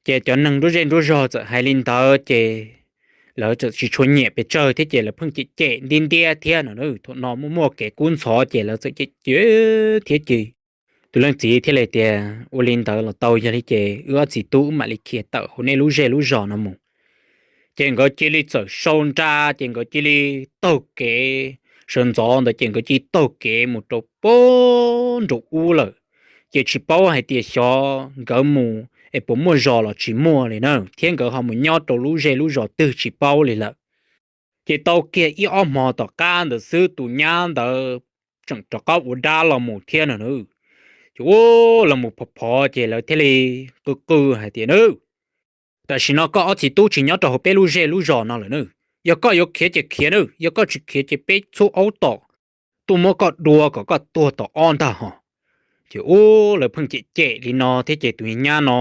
Ces cov neeg nruab zej nruab zog txawm hais li ntawd ces lawv txawm tsis tshua nyiam pes tsawg thiab ces lawv pheej cem cem ntiab ntiab thiab no. Thaum no muaj muaj kev kub ntxhov ces lawv txawm cem cem thiab ces tus leej txiv thiaj li tias, Ua li ntawd los tau, yog li ces wb ob txiv tub wb mam li khiav tawm hauv nej lub zej lub zos no mus. Ces nkawd cia li txawm sau nra, ces nkawd cia li taug kev, sawv ntxov ntawd ces nkawd cia li taug kev mus rau pem nraum ub lawm. Ces tsis paub hais tias xyov nkawd mus es puas muaj zos los tsis muaj li na, thiab nkawd ho mus nyob rau lub zej lub zos twg tsis paub li lawm. Ces tau kiag ib ob hmo tom qab ntawd xwb, tus nyab ntawd tseem rov qab ua dab los mus thiab no na. Ces ua los mus phov phov ces lawv thiaj li qw qw hais tias, Nab, tam sim no koj ob txiv tub tsis nyob rau hauv peb lub zej lub zos no lawm na. Yog koj yuav khiav ces khiav na, yog koj tsis khiav ces peb txhub aub tom tuaj muab koj dua kom koj tuag tom ob ntag ho. Ces ua lawv pheej cem cem li no thiab ces tus nyab no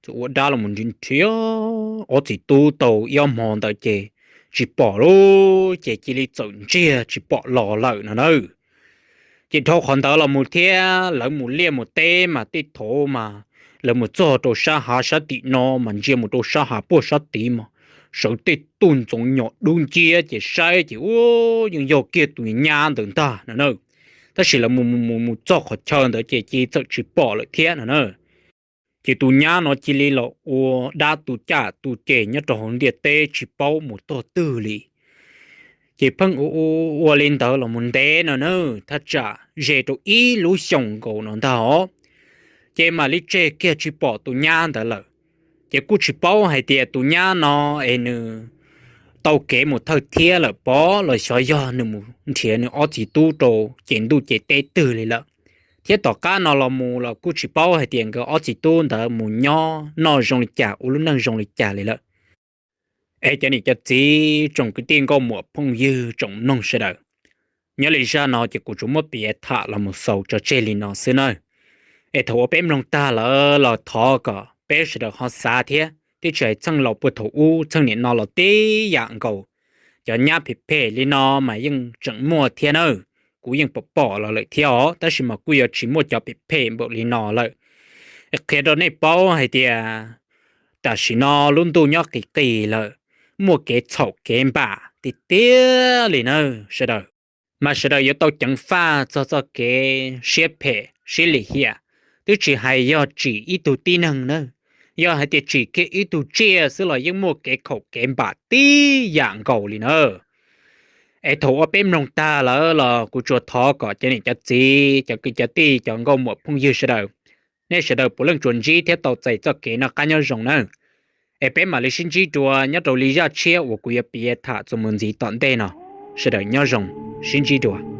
txawm ua dab los mus nrhiav ob txiv tub tau ib ob hmo ntawd ces tsis pom lauj, ces cia li txawm ntsiag tsis pom los lawm no na. Ces dhau qhov ntawd los mus thiab lawv mus liaj mus teb mas tej thaum mas lawv mus txog rau sab hav sab tim no mas ntsia mus rau sab hav puag sab tid mas sawv tej tug ntxoov nyom dub nciab ces saib ces ua yeej yog kiag tus nyab ntawd ntag no na. Tab sis lawv mus mus mus txog qhov chaw ntawd ces cia li txawm tsis pom lawm thiab no na. Ces tus nyab no cia li los ua dab tu caj tu ces nyob rau hauv ntiaj teb tsis paub mus tog twg li. Ces pheej ua ua li ntawd los mus ntev no na, thaj tsam ze rau ib lub xyoos nkaus no ntag os. Ces mam li tseg kiag tsis pom tus nyab ntawd lawm. Ces kuj tsis paub hais tias tus nyab no es nws tau kev mus thawj thiab lawm pob los xyov yog nws mus nrhiav nws ob txiv tub rau ces ntuj ces teb twg li lawm. Thiab tom qab no los mus los kuj tsis paub hais tias nkawd ob txiv tub ntawd mus nyob noj zoo li cas ua lub neej zoo li cas li lawm. Es cov niam cov txiv tsoom kwv tij nkauj muam phooj ywg tsoom mloog sawv daws, nyob li zaj no ces kuv tsuas muab piav tham los mus xaus tso tseg li no xwb nawb. Es thaum uas peb mloog tag lawm los thov kom peb sawv daws ho xav thiab, twb tsis hais txheej laus puag thaum ub txheej niam no los tib yam nkaus. Cov nyab phem phem li no mas yeej tseem muaj thiab nawb, kuv yeej pom pom los lawm thiab os, tab sis mas kuj yuav tsis muaj cov phem phem npaum li no lawm. Es qhia rau nej paub hais tias tam sim no lub ntuj nyob qis qis lawm, muaj kev txhaum kev npam tiag tiag li nawb sawv daws. Mas sawv daws yuav tau ceev faj txog txoj kev siab phem siab lim hiam, twb tsis hais yog tsim ib tug tib neeg nawb, yog hais tias tsim kiag ib tug tsiaj xwb los yeej muaj kev khaum kev npam tib yam nkaus li na. Es thaum uas peb mloog tag lawm los kuv tsuas thov kom cov niam cov txiv, cov kwv cov tij, cov nkauj muam phooj ywg sawv daws, nej sawv daws puav leej tsuas ntsib thiab tau txais txoj kev noj qab nyob zoo nawb. Es peb mam li sib ntsib dua nyob rau li zaj tshiab uas kuv yuav piav tham txuas mus ntxiv tom ntej no. Sawv daws nyob zoo, sib ntsib dua.